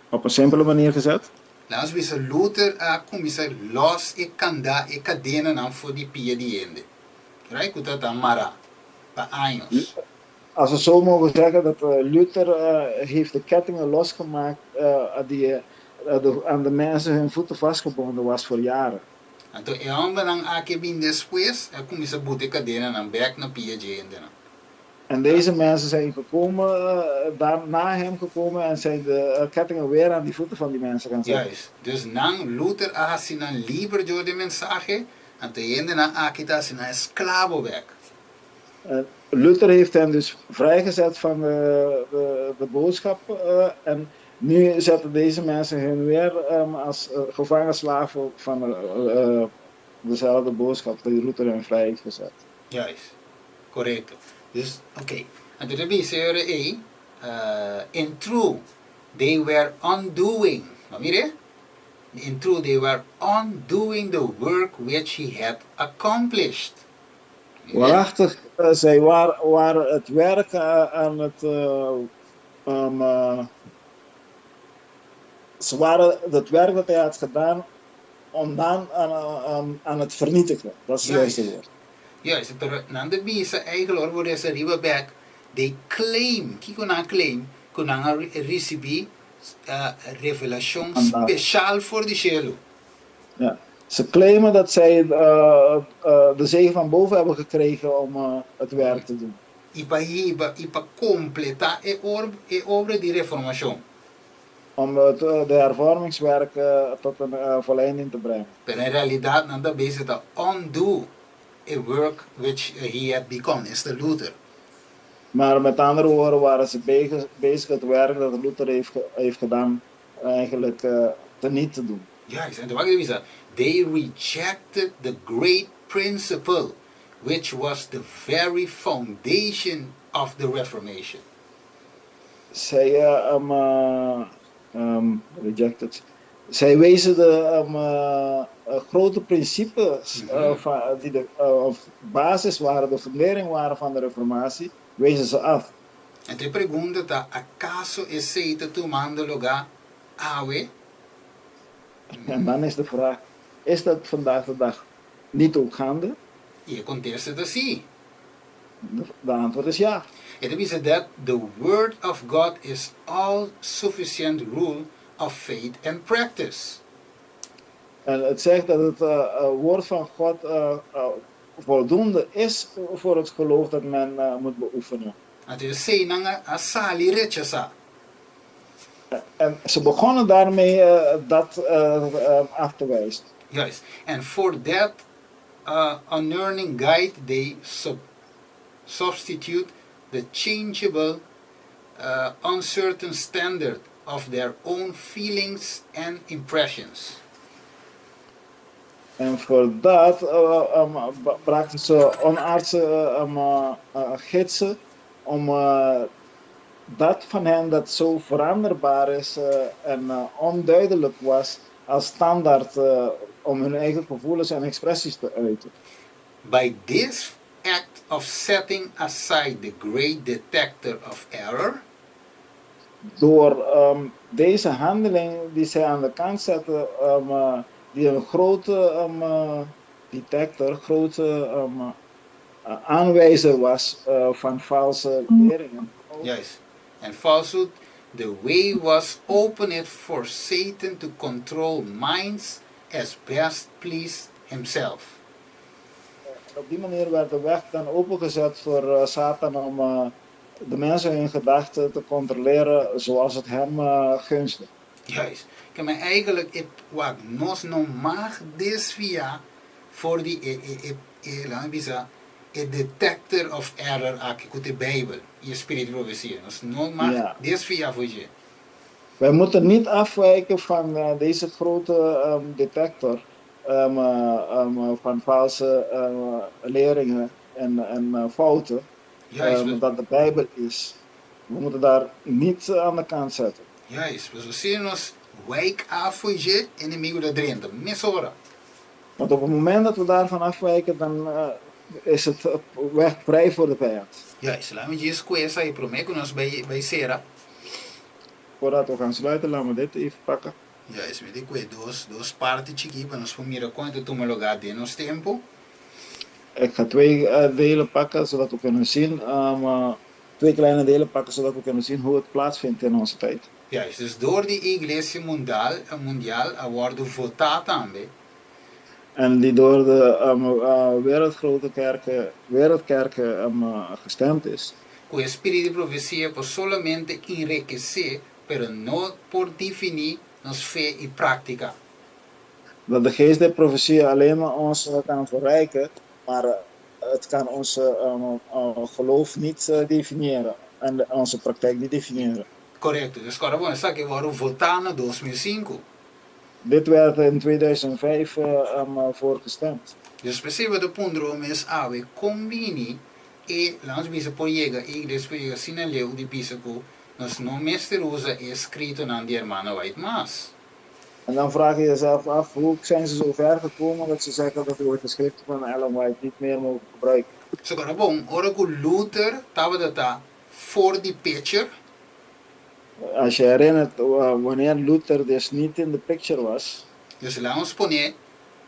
Op een simpele manier gezet. Laat ons bisa Luther a kuminsá lòs e kandá, e kadenanan for di pia di hende. Right? Ku tabata mará pa años. Als we zo mogen zeggen dat Luther heeft de kettingen losgemaakt die aan de mensen hun voeten vastgebonden was voor jaren. Anto e hòmbernan aki a bin despues a kuminsá buta e kadenanan bèk na pia dje hendenan. En deze mensen zijn gekomen, daar na hem gekomen en zijn de kettingen weer aan die voeten van die mensen gaan zetten. Juist. Dus nan, Luther a hasi nan liber dor di e mensahe, anto e hendenan aki ta hasi nan esklabo bèk. Luther heeft hen dus vrijgezet van de boodschap en nu zetten deze mensen hun weer als gevangen slaven van dezelfde boodschap die Luther hen vrij heeft gezet. Juist. Korekto. Dus, oké. Anto ta bisa e ora ei, In true, they were undoing. Bo mira e? In true, they were undoing the work which he had accomplished. Waarachtig, zij waren het werk aan het. Ze waren het werk dat hij had gedaan ontdaan aan het vernietigen. Dat is het juiste woord. Juist, pero nan ta bisa eigenlijk ora bo resa riba bek, they claim, kiko nan a claim? Ku nan a risibí revelashon speshal for di shelu. Ja, ze claimen dat zij de zegen van boven hebben gekregen om het werk te doen. I pa hiba i pa kompletá e e obra di reformashon. Om het de hervormingswerk tot een volleinding te brengen. Pero en realidat nan ta bezig ta undo e work which he had begun, esta Luther. Maar met andere woorden waren ze bezig het werk dat Luther heeft gedaan eigenlijk teniet te doen. Juist, en wak bisa, they rejected the great principle which was the very foundation of the Reformation. Zij rejected. Zij wezen de grote principes van, die de of basis waren, de fundering waren van de Reformatie, wezen ze af. Anto e pregunta ta, akaso esei ta tumando lugá awe? En dan is de vraag, is dat vandaag de dag niet ook gaande? I e kontesta ta sí. De antwoord is ja. E ta bisa that the word of God is all sufficient rule of faith and practice. En het zegt dat het woord van God voldoende is voor het geloof dat men moet beoefenen. Anto esei nan a sali rechasá. En ze begonnen daarmee dat af te wijzen. Juist. And for that unerring guide they substitute the changeable, uncertain standard of their own feelings and impressions. En voor dat brachten ze onaardse gidsen om dat van hen dat zo veranderbaar is en onduidelijk was als standaard om hun eigen gevoelens en expressies te uiten. By this act of setting aside the great detector of error, Door deze handeling die zij aan de kant zetten, die een grote detector, grote aanwijzer was van valse leringen. Juist. And falsehood, the way was opened for Satan to control minds as best pleased himself. En op die manier werd de weg dan opengezet voor Satan om de mensen hun gedachten te controleren zoals het hem gunstte. Juist. Ke men eigenlijk e wak nos no mag desviá for di e e e e laat me bisa e detector of error aki ku ta e Bijbel i e spiritu di profesia. Nos no mag desviá for dje. Wij moeten niet afwijken van deze grote detector. um, um, van valse leringen en fouten, dat de Bijbel is. We moeten daar niet aan de kant zetten. Juist, pasobra si nos wijk af fo'i dje, enemigu ta drenta mesora. Want op het moment dat we daarvan afwijken, dan is het weg vrij voor de vijand. Juist, laat mi djis ku esaki promé ku nos bai bai sera. Voordat we gaan sluiten, laat me dit even pakken. Juist, mi tin ku e dos dos parti chikí pa nos por mira kon e ta tuma lugá den nos tempu. Ik ga twee delen pakken zodat we kunnen zien, twee kleine delen pakken zodat we kunnen zien hoe het plaatsvindt in onze tijd. Juist, dus door di Iglesia Mundal, Mundial a wòrdu votá tambe. En die door de wereldgrote kerken, wereldkerken gestemd is. Ku e spiritu di profesia por solamente enrekesé, pero no por definí nos fe i práktika. Dat de geest der profetie alleen maar ons kan verrijken, maar het kan ons geloof niet definiëren en onze praktijk niet definiëren. Korekto, dus kòrda bon esaki wòrdu votá na 2005. Dit werd in 2005 voor gestemd. Dus p'esei bo ta puntra bo mes awe kon bini e laat nos bisa por yega e iglesia por yega asina leu di bisa ku nos no mester usa e eskritonan di Hermana White mas. En dan vraag je jezelf af, hoe zijn ze zo ver gekomen dat ze zeggen dat we de schriften van Ellen White niet meer mogen gebruiken? So kòrda bon, ora ku Luther tabata ta for di picture. Als je herinnert, wanneer Luther dus niet in de picture was. Dus laat ons pone,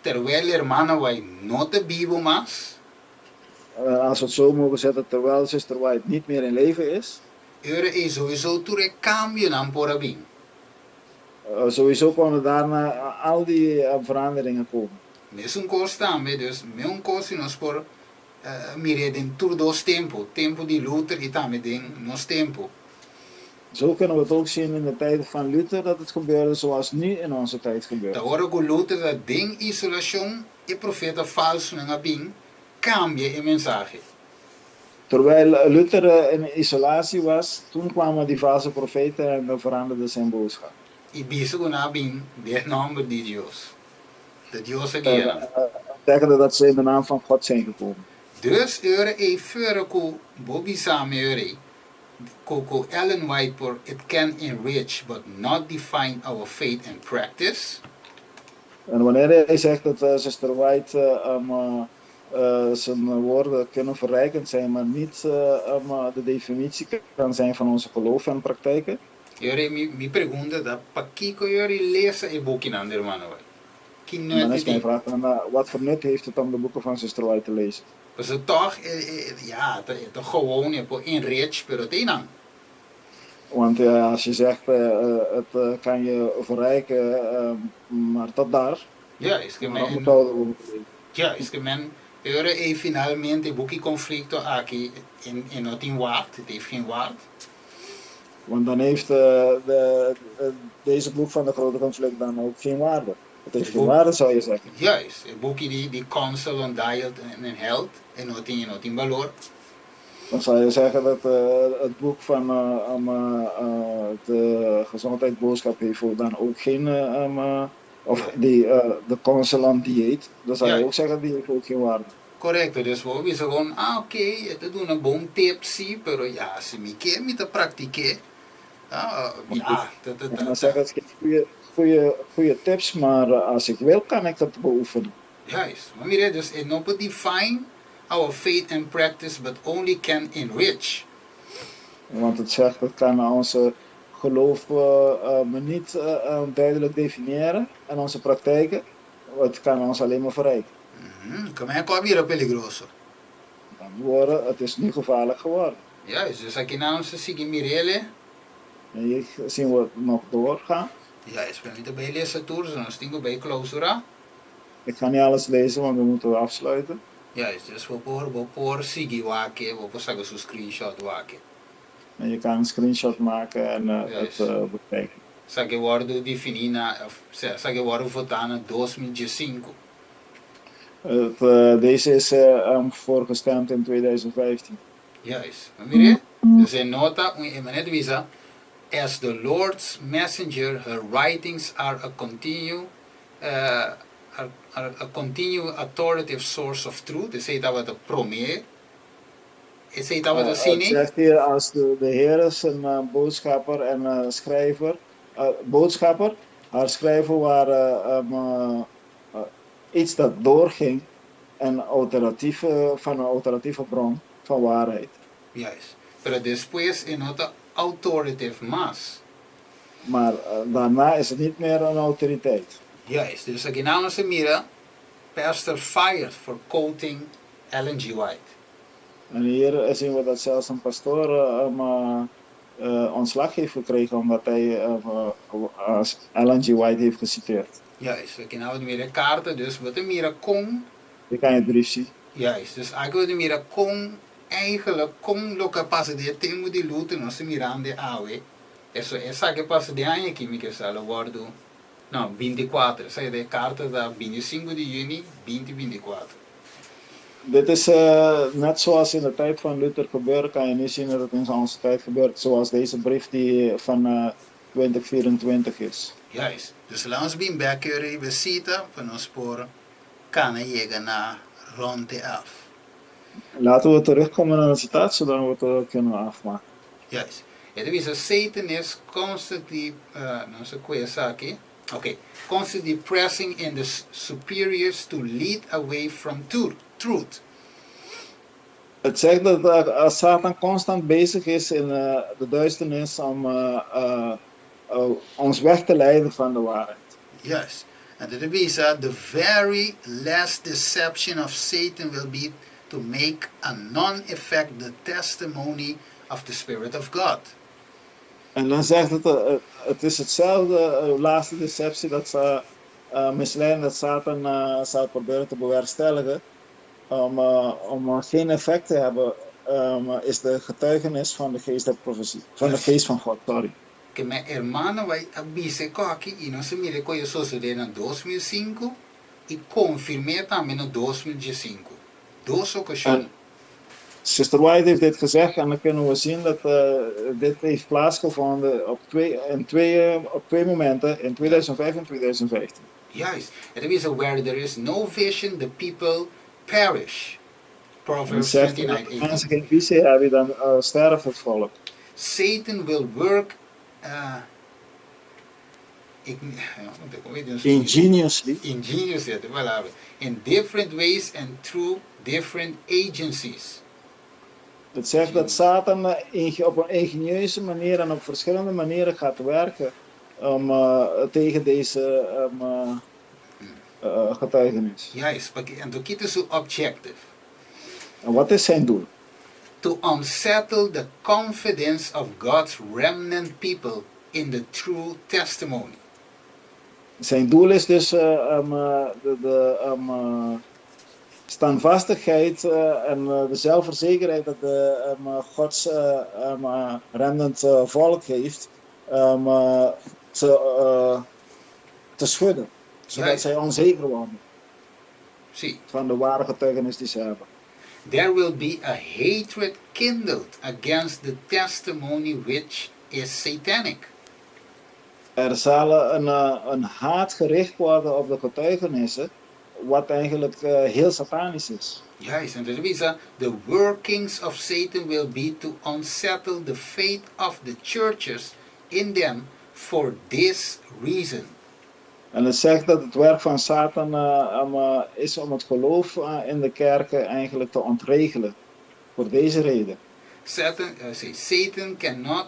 terwijl Hermana White no ta bibu mas. Als we het zo mogen zetten, terwijl Sister White niet meer in leven is. E ora ei souiso tur e kambionan por a bin. Souiso konden daarna al die veranderingen komen. Mesun kos tambe, dus meun kos si nos por mir'é den tur dos tempu, tempu di Luther i tambe den nos tempu. Zo kunnen we het ook zien in de tijd van Luther dat het gebeurde zoals nu in onze tijd gebeurt. Ta ora ku Luther ta den isolashon, e profeta falsunan a bin kambia e mensahe. Terwijl Luther in isolatie was, toen kwamen die valse profeten en dan veranderden zijn boodschap. I bisa ku nan a bin den nòmber di Dios. Ta Dios a guia nan. Zeggende dat ze in de naam van God zijn gekomen. Dus e ora ei fera ku bo bisa mi e ora ei, ku ku Ellen White por it can enrich but not define our faith and practice. En wanneer hij zegt dat Sister White zijn woorden kunnen verrijkend zijn, maar niet de definitie kan zijn van onze geloof en praktijken. E ora mi mi pregunta ta, pakiko e ora i lesa e bukinan di Hermana White? Ki Dan nut is e mijn tin? vraag dan, wat voor nut heeft het om de boeken van Sister White te lezen? Pasobra tòg e e ja, ta e ta gewoon e por enrich, pero ta einan. Want als je zegt, het kan je verrijken, maar tot daar. Juist, ke Maar dat men, zouden we moeten weten. juist, ke men, e ora ei finalmente e buki konflikto aki e e no tin waard, het heeft geen waard. Want dan heeft de, deze boek van de grote conflict dan ook geen waarde. Het heeft E geen boek, waarde, zou je zeggen. juist, e buki di di Counsel on Diet and Health e no tin e no tin balor. Dan zou je zeggen dat het boek van de gezondheidsboodschap heeft ook dan ook geen, of die, de Counsel on Dieet, dan zou je ook Juist. zeggen die heeft ook geen waarde. Korekto, dus bo a bisa kon, ah oké, e ta duna bon tip si, pero ya, si mi ke mi ta praktik'é. Ah, ya, ta ta En ta dan ta. zeggen het geeft goede, goede, goede tips, maar als ik wil kan ik dat beoefenen. Juist, bo mira, dus e no por define our faith and practice but only can enrich. Want het zegt het kan onze geloof niet duidelijk definiëren en onze praktijken. Het kan ons alleen maar verrijken. Kome ku a bira peligroso. Dan worden, het is nu gevaarlijk geworden. Juist, dus aki nan nos ta sigui mir'el. En hier zien we het nog doorgaan. Juist, pero mi ta bay lesa tur, so nos tin ku bay klousura. Ik ga niet alles lezen, want we moeten afsluiten. Juist, dus bo por bo por sigui wak, bo por saka su screenshot wak. En je kan een screenshot maken en het bekijken. Esaki a wòrdu definí na, òf sea, esaki a wòrdu votá na 2015. Het, deze is voorgestemd in 2015. Juist. Bo mir'é? Dus e nota un e manera di bisa, As the Lord's messenger her writings are a continue, are, A continuing authoritative source of truth, esei tabata promé, esei tabata Het asina. zegt hier als de Heer is een boodschapper en schrijver, boodschapper, haar schrijven waren iets dat doorging en alternatieve, van een alternatieve bron van waarheid. Juist. Pero despues e no ta authoritative mas. Maar daarna is het niet meer een autoriteit. Juist. Dus akinan nos ta mira pastor fired for quoting Ellen G. White. En hier zien we dat zelfs een pastoor ontslag heeft gekregen omdat hij Ellen G. White heeft geciteerd. Juist. Akinan bo ta mira e karta, dus bo ta mira kon. Je kan je brief zien. Juist. Dus aki bo ta mira kon eigenlijk kon loke a pasa den e tempu di Luther nos ta mirando awe. Eso esaki a pasa den aña aki mi ke sa lo wòrdu no 24 esaki ta e karta ta 25 di yüni 2024. Dit is net zoals in de tijd van Luther gebeurd, kan je nu zien dat het in onze tijd gebeurt, zoals deze brief die van 2024 is. Juist. Dus laat ons bin bek riba e sita pa nos por kana yega na rond e af. Laten we terugkomen naar de citaat, zodat we het kunnen afmaken. Juist. E ta bisa Satan is constantly, nos a koe esaki, ok, constantly pressing in the superiors to lead away from truth. Het zegt dat Satan constant bezig is in de duisternis om ons weg te leiden van de waarheid. Juist. En e ta bisa, the very last deception of Satan will be to make a non-effect the testimony of the Spirit of God. En dan zegt het, het is hetzelfde laatste deceptie dat ze misleiden dat Satan zal proberen te bewerkstelligen om geen effect te hebben, is de getuigenis van de geest der profetie, van de geest van God, sorry. Ke men hermano White a bisa e koki i nos a mira e koe a sosodé na 2005 i konfirm'é tambe na 2015. Dos okashon. En Sister White heeft dit gezegd en dan kunnen we zien dat dit heeft plaatsgevonden op twee momenten, in 2005 en 2015. Juist. E ta bisa, Where there is no vision, the people perish. Proverbs zegt dat 29, als 18. mensen geen visie hebben, dan sterft het volk. Satan will work ik, ja, want ik weet niet, Ingeniously. Ingeniously, e palabra, in different ways and through different agencies. Het zegt dat Satan op een ingenieuze manier en op verschillende manieren gaat werken om tegen deze getuigenis. Juist, pasobra anto kiko ta su objective? En wat is zijn doel? To unsettle the confidence of God's remnant people in the true testimony. Zijn doel is dus de standvastigheid en de zelfverzekerheid dat de Gods remnant volk heeft te schudden. Zodat zij onzeker worden van de ware getuigenis die ze hebben. There will be a hatred kindled against the testimony which is satanic. Er zal een haat gericht worden op de getuigenissen, wat eigenlijk heel satanisch is. Juist, en dat is the workings of Satan will be to unsettle the faith of the churches in them for this reason. En het zegt dat het werk van Satan is om het geloof in de kerken eigenlijk te ontregelen. Voor deze reden. Satan, say, Satan cannot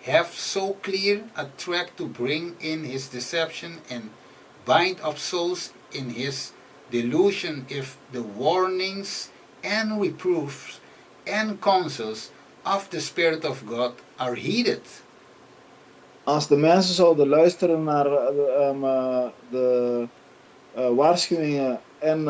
have so clear a track to bring in his deception and bind up souls in his delusion if the warnings and reproofs and counsels of the Spirit of God are heeded. Als de mensen zouden luisteren naar de waarschuwingen en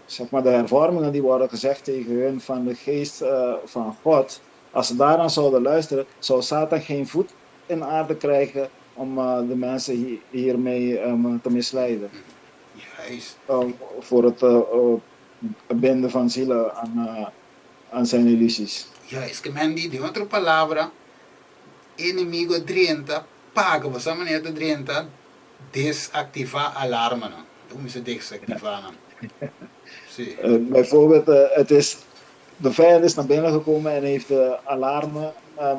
zeg maar de hervormingen die worden gezegd tegen hun van de geest van God, als ze daaraan zouden luisteren, zou Satan geen voet in aarde krijgen om de mensen hiermee te misleiden. Voor het binden van zielen aan zijn illusies. Juist, ke men di, den otro palabra, enemigu a drenta, paga, bo manera drenta, desaktivá alarmanan. Kuminsá desaktivá nan. Sí. Bijvoorbeeld, het is, de vijand is naar binnen gekomen en heeft de alarmen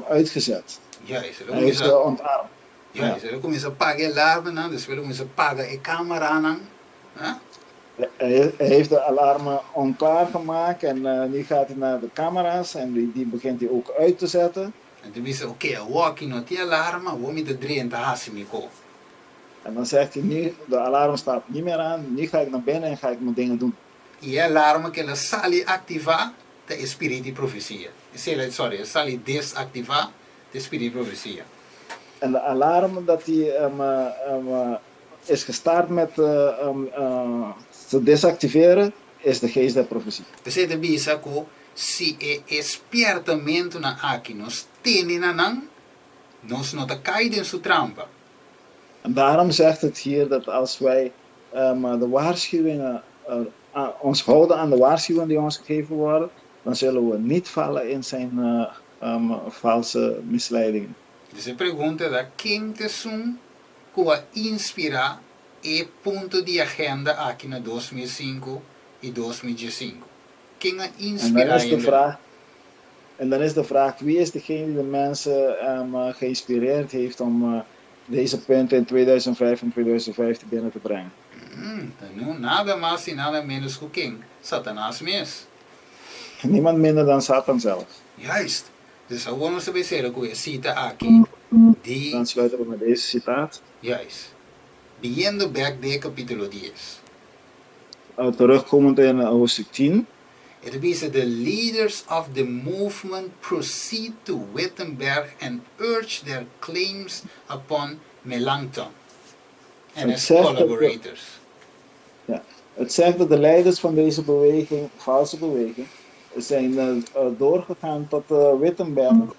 uitgezet. Juist, Hij heeft ze ontarmd. Juist, el a kuminsá paga e alarmanan, despues el a kuminsá paga e kameranan. Hè? Hij heeft de alarmen onklaar gemaakt en nu gaat hij naar de camera's en die begint hij ook uit te zetten. En ta bisa, Oké, awoki no tin alarma, awor mi ta drenta hasi mi ko. En dan zegt hij, nu, de alarm staat niet meer aan, nu ga ik naar binnen en ga ik mijn dingen doen. I e alarma ku el a sali aktivá ta e spirit di profesia. E sorry, el a sali desaktivá ta e spirit di profesia. En de alarm dat hij is gestart met te desactiveren is de geest der profetie. P'esei ta bisa ku si e spièrtamentunan aki nos tene na nan, nos no ta kai den su trampa. En daarom zegt het hier dat als wij de waarschuwingen, ons houden aan de waarschuwingen die ons gegeven worden, dan zullen we niet vallen in zijn valse misleidingen. Dus e pregunta ta, ken ta esun ku a inspirá e punto di agenda aki na 2005 i 2015? Ken a En dan inspirá is de hendenan? vraag, en dan is de vraag, wie is degene die de mensen geïnspireerd heeft om deze punten in 2005 en 2015 binnen te brengen? Ta no nada mas i nada ménos ku ken? Satanas mes. Niemand minder dan Satan zelf. Juist. Dus awor nos ta bay sera ku e sita aki di. Dan sluiten we met deze citaat. Juist. Biniendo bek den kapitulo dies. Terugkomend in hoofdstuk 10. E ta bisa, The leaders of the movement proceed to Wittenberg and urge their claims upon Melanchthon and Het his zegt dat de, collaborators. ja, het zegt dat de leiders van deze beweging, valse beweging, zijn doorgegaan tot Wittenberg en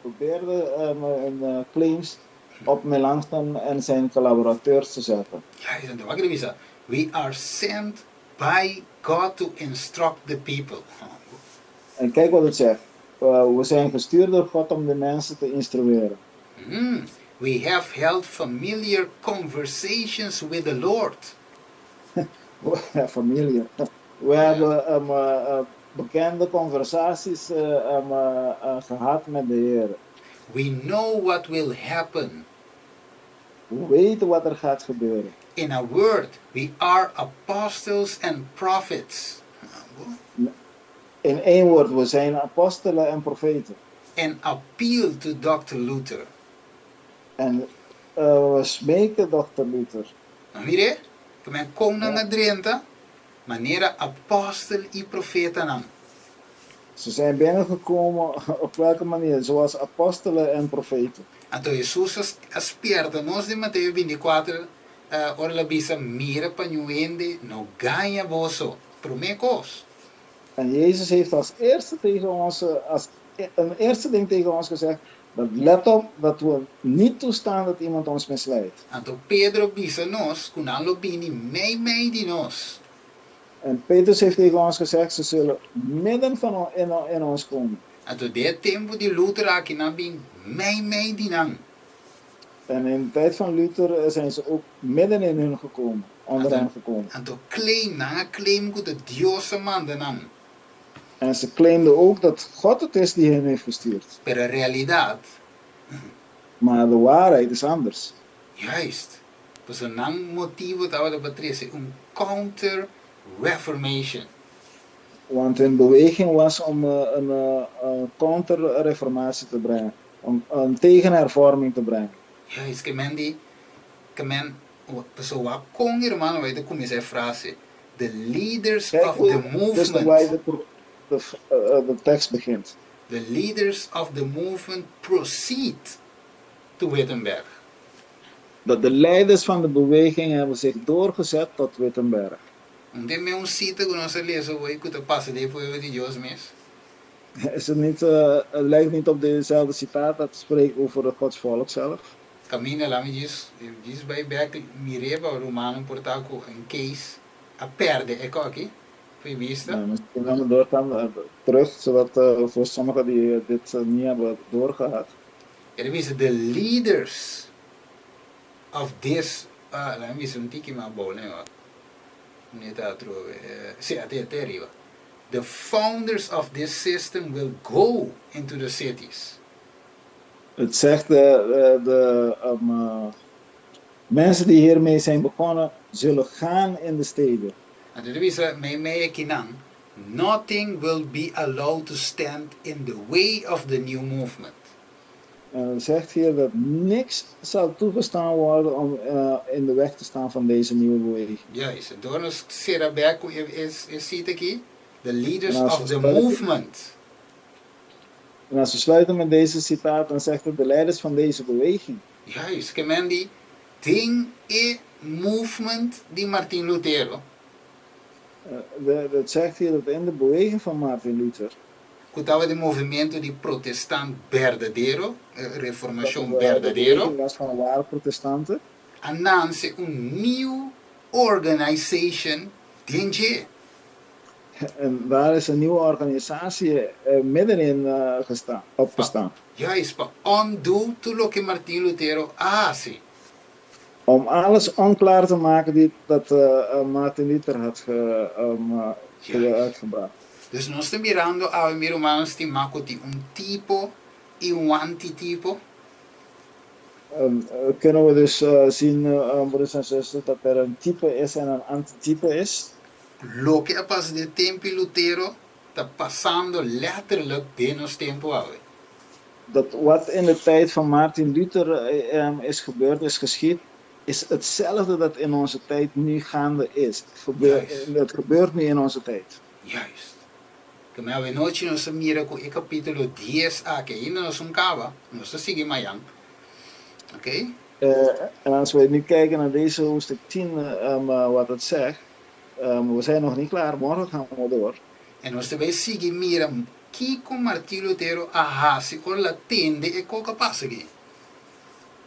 probeerden hun claims op Melanchthon en zijn collaborateurs te zetten. Ja, anto wak e ta bisa, We are sent by God to instruct the people. En kijk wat het zegt. We zijn gestuurd door God om de mensen te instrueren. We have held familiar conversations with the Lord. Ja, familiar. We hebben bekende conversaties gehad met de Heer. We know what will happen. We weten wat er gaat gebeuren. In a word, we are apostles and prophets. In één woord, we zijn apostelen en profeten. And appeal to Dr. Luther. En we smeken Dr. Luther. No mire, ku men kon nan a drenta, manera apostel i profetanan. Ze zijn binnengekomen op welke manier? Zoals apostelen en profeten. Anto Hesus a spierta nos den Mateo 24 ora el a bisa, Mira pa niun hende no gaña boso. Promé kos. En Jezus heeft als eerste tegen ons, als een eerste ding tegen ons gezegd, dat let op dat we niet toestaan dat iemand ons misleidt. Anto Pedro a bisa nos ku nan lo bini mei mei di nos. En Petrus heeft tegen ons gezegd, ze zullen midden van in ons komen. Anto den e tempu di Luther aki nan bin mei mei di nan. En in de tijd van Luther zijn ze ook midden in hun gekomen, onder Anto hen gekomen. anto claim, nan a claim ku ta Dios a manda nan. En ze claimden ook dat God het is die hen heeft gestuurd. Pero realidat. Maar de waarheid is anders. Juist. Pasobra nan motivo tabata pa trese un counter reformation. Want hun beweging was om een counter-reformatie te brengen, om een tegenhervorming te brengen. Juist, ke men di, ke men, pasobra wak kon e rumannan bai ta kuminsá e frase, The leaders Kijk of hoe the dus de, movement. waar de, de tekst begint. The leaders of the movement proceed to Wittenberg. Dat de leiders van de beweging hebben zich doorgezet tot Wittenberg. Un den mes un sita ku nos a lesa awor ku ta pasa den e pueblo di Dios mes. Is het niet, het lijkt niet op dezelfde citaat dat spreekt over het Gods volk zelf? Kaminda la mi djis djis bai bek mir'é pa rumannan por ta ku in case a pèrdè e kòki fo'i bista. Nou, misschien gaan we doorgaan terug, zodat voor sommigen die dit niet hebben doorgehad. E ta bisa, The leaders of this. Ah, laga mi bisa un tiki mas abou ne wak. Ne ta atrobe. Si, ate te ariba. The founders of this system will go into the cities. Het zegt de mensen die hiermee zijn begonnen, zullen gaan in de steden. Anto e ta bisa meimei akinan, Nothing will be allowed to stand in the way of the new movement. En het zegt hier dat niks zal toegestaan worden om in de weg te staan van deze nieuwe beweging. Juist. Anto nos sera bek ku e sita aki, The leaders En als of we the sluiten- movement. En als we sluiten met deze citaat, dan zegt het: de leiders van deze beweging. Juist, ke men di den e movement di Martin Lutero. Het zegt hier dat in de beweging van Martin Luther, Ku tabata e movementu di protestant berdadero, reformashon dat de berdadero, beweging was van ware protestanten, a nanse un new organization den dje. En daar is een nieuwe organisatie middenin opgestaan. Juist, pa undo tur loke Martin Lutero a hasi. Om alles onklaar te maken dat Martin Luther had uitgebracht. Dus nos ta mirando awe, mi rumannan stimá, ku tin un tipo i un antitipo. Kunnen we dus zien, broeders en zusters, dat er een type is en een antitype is. Loke a pasa den tempu di Lutero ta pasando letterlijk den nos tempu awe. Dat wat in de tijd van Martin Luther is gebeurd, is geschied, is hetzelfde dat in onze tijd nu gaande is. Het gebeurt nu in onze tijd. Juist. Ke men awe nochi nos a mira ku e kapítulo 10 aki ainda nos un kaba, nos ta sigui mañan. Oké? En als we nu kijken naar deze hoofdstuk 10, wat het zegt, we zijn nog niet klaar, morgen gaan we door. En nos ta bai sigui mira kiko Martin Lutero a hasi ora el a tende e kos a pasa aki.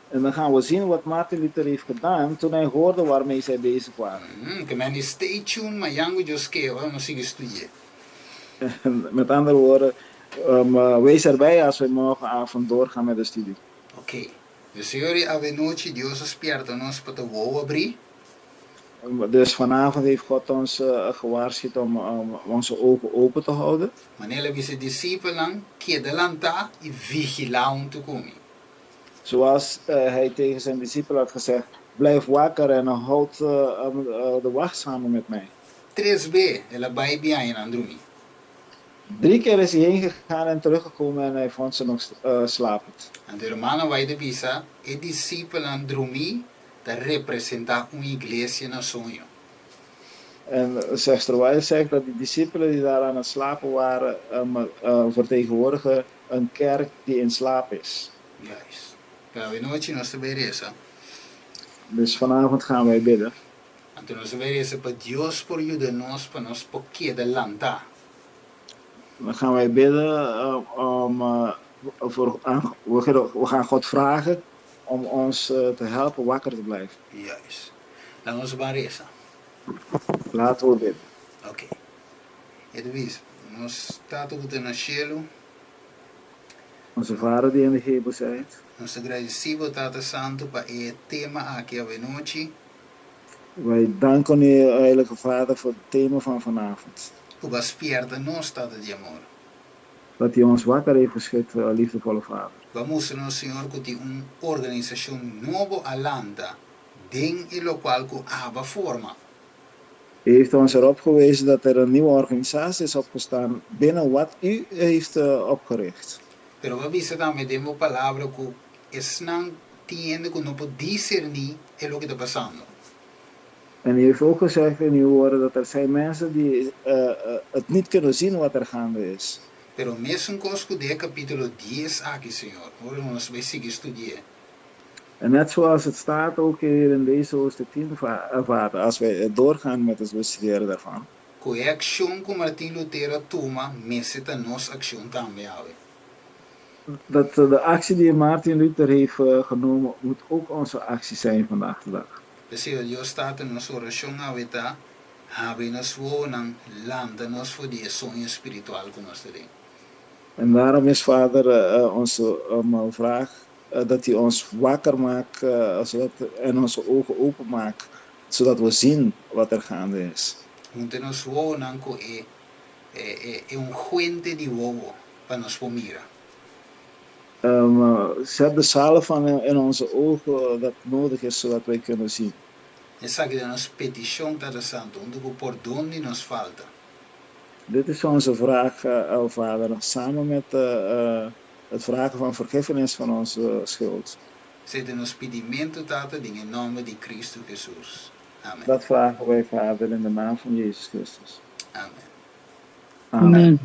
En dan gaan we zien wat Martin Luther heeft gedaan toen hij hoorde waarmee zij bezig waren. Ke men di stay tuned mañan ku Dios ke ora nos sigui studia. Met andere woorden, wees erbij als we morgenavond doorgaan met de studie. Ok. Dus Señor, awe nochi Dios a spierta nos pa ta wowo abrí. Dus vanavond heeft God ons gewaarschuwd om onze ogen open te houden. Manera el a bisa e disipelnan, Keda lantá i vigilá huntu ku mi. Zoals hij tegen zijn discipelen had gezegd: Blijf wakker en houd de wacht samen met mij. Tres be el a bai bin haña nan drumi. Drie keer is hij heen gegaan en teruggekomen en hij vond ze nog slapend. Anto e rumannan White a bisa, E disipelnan drumí ta representá un iglesia na soño. En zuster White zegt dat die discipelen die daar aan het slapen waren, vertegenwoordigen een kerk die in slaap is. Juist. Pero awenochi nos ta bai resa. Dus vanavond gaan wij bidden. Anto nos ta bai resa pa Dios por yuda nos pa nos por keda lantá. Dan gaan wij bidden om, voor, we gaan God vragen om ons te helpen wakker te blijven. Juist. Laga nos ban resa. Laten we bidden. Ok. E ta bisa, Nos Tata ku ta na shelu. Onze Vader die in de hemel zijt. Nos ta gradisí bo, Tata Santu, pa e tema aki awenochi. Wij danken u, Heilige Vader, voor het thema van vanavond. Ku bo a spierta nos, Tata di amor. Dat u ons wakker heeft geschud, liefdevolle Vader. Bo a mustra nos, Señor, ku tin un organisashon nobo a lanta den e lokual ku abo a forma. U heeft ons erop gewezen dat er een nieuwe organisatie is opgestaan binnen wat u heeft opgericht. Pero bo a bisa tambe den bo palabra ku esnan tin hende ku no por diserní e loke ta pasando. En u heeft ook gezegd in uw woorden dat er zijn mensen die het niet kunnen zien wat er gaande is. Pero mesun kos ku den e kapítulo dies aki, Señor, ora nos bai sigui studi'é. En net zoals het staat ook hier in deze hoofdstuk 10, Vader, als wij doorgaan met het bestuderen daarvan. Ku e akshon ku Martin Lutero a tuma mester ta nos akshon tambe awe. Dat de actie die Martin Luther heeft genomen, moet ook onze actie zijn vandaag de dag. P'esei, Dios Tata, nos orashon awe ta, Habri nos wowonan, lanta nos for di e soño spiritual ku nos ta den. En daarom is, Vader, onze vraag. dat hij ons wakker maakt zodat, en onze ogen open maakt, zodat we zien wat er gaande is. Hunta nos wowonan ku e e e unguente di wowo pa nos por mira. Zet de zalf van in onze ogen dat nodig is zodat wij kunnen zien. Esaki ta nos petishon, Tata Santu, huntu ku pordon di nos falta. Dit is onze vraag, o Vader, samen met het vragen van vergiffenis van onze schuld. Esei ta nos pidimentu, Tata, den e nòmber di Kristu Hesus. Amen. Dat vragen wij, Vader, in de naam van Jezus Christus. Amen. Amen.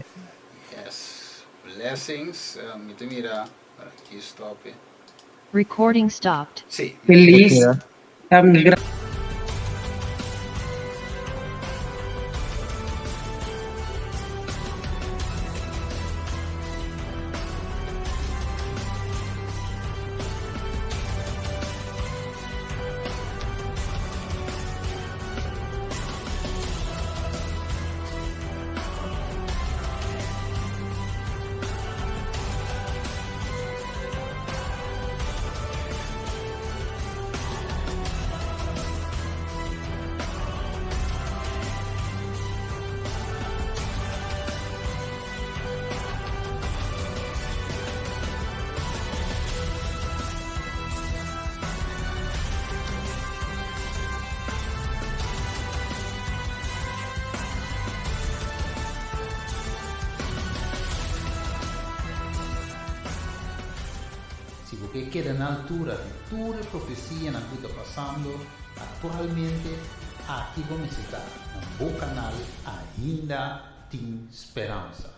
Yes. Blessings. Mi ta mira aki stop e. Recording stopped. Sí. Feliz. Si bo ke keda na altura di tur e profesianan ku ta pasando aktualmente, aki bo mester ta na bo kanal Ainda Tin Speransa.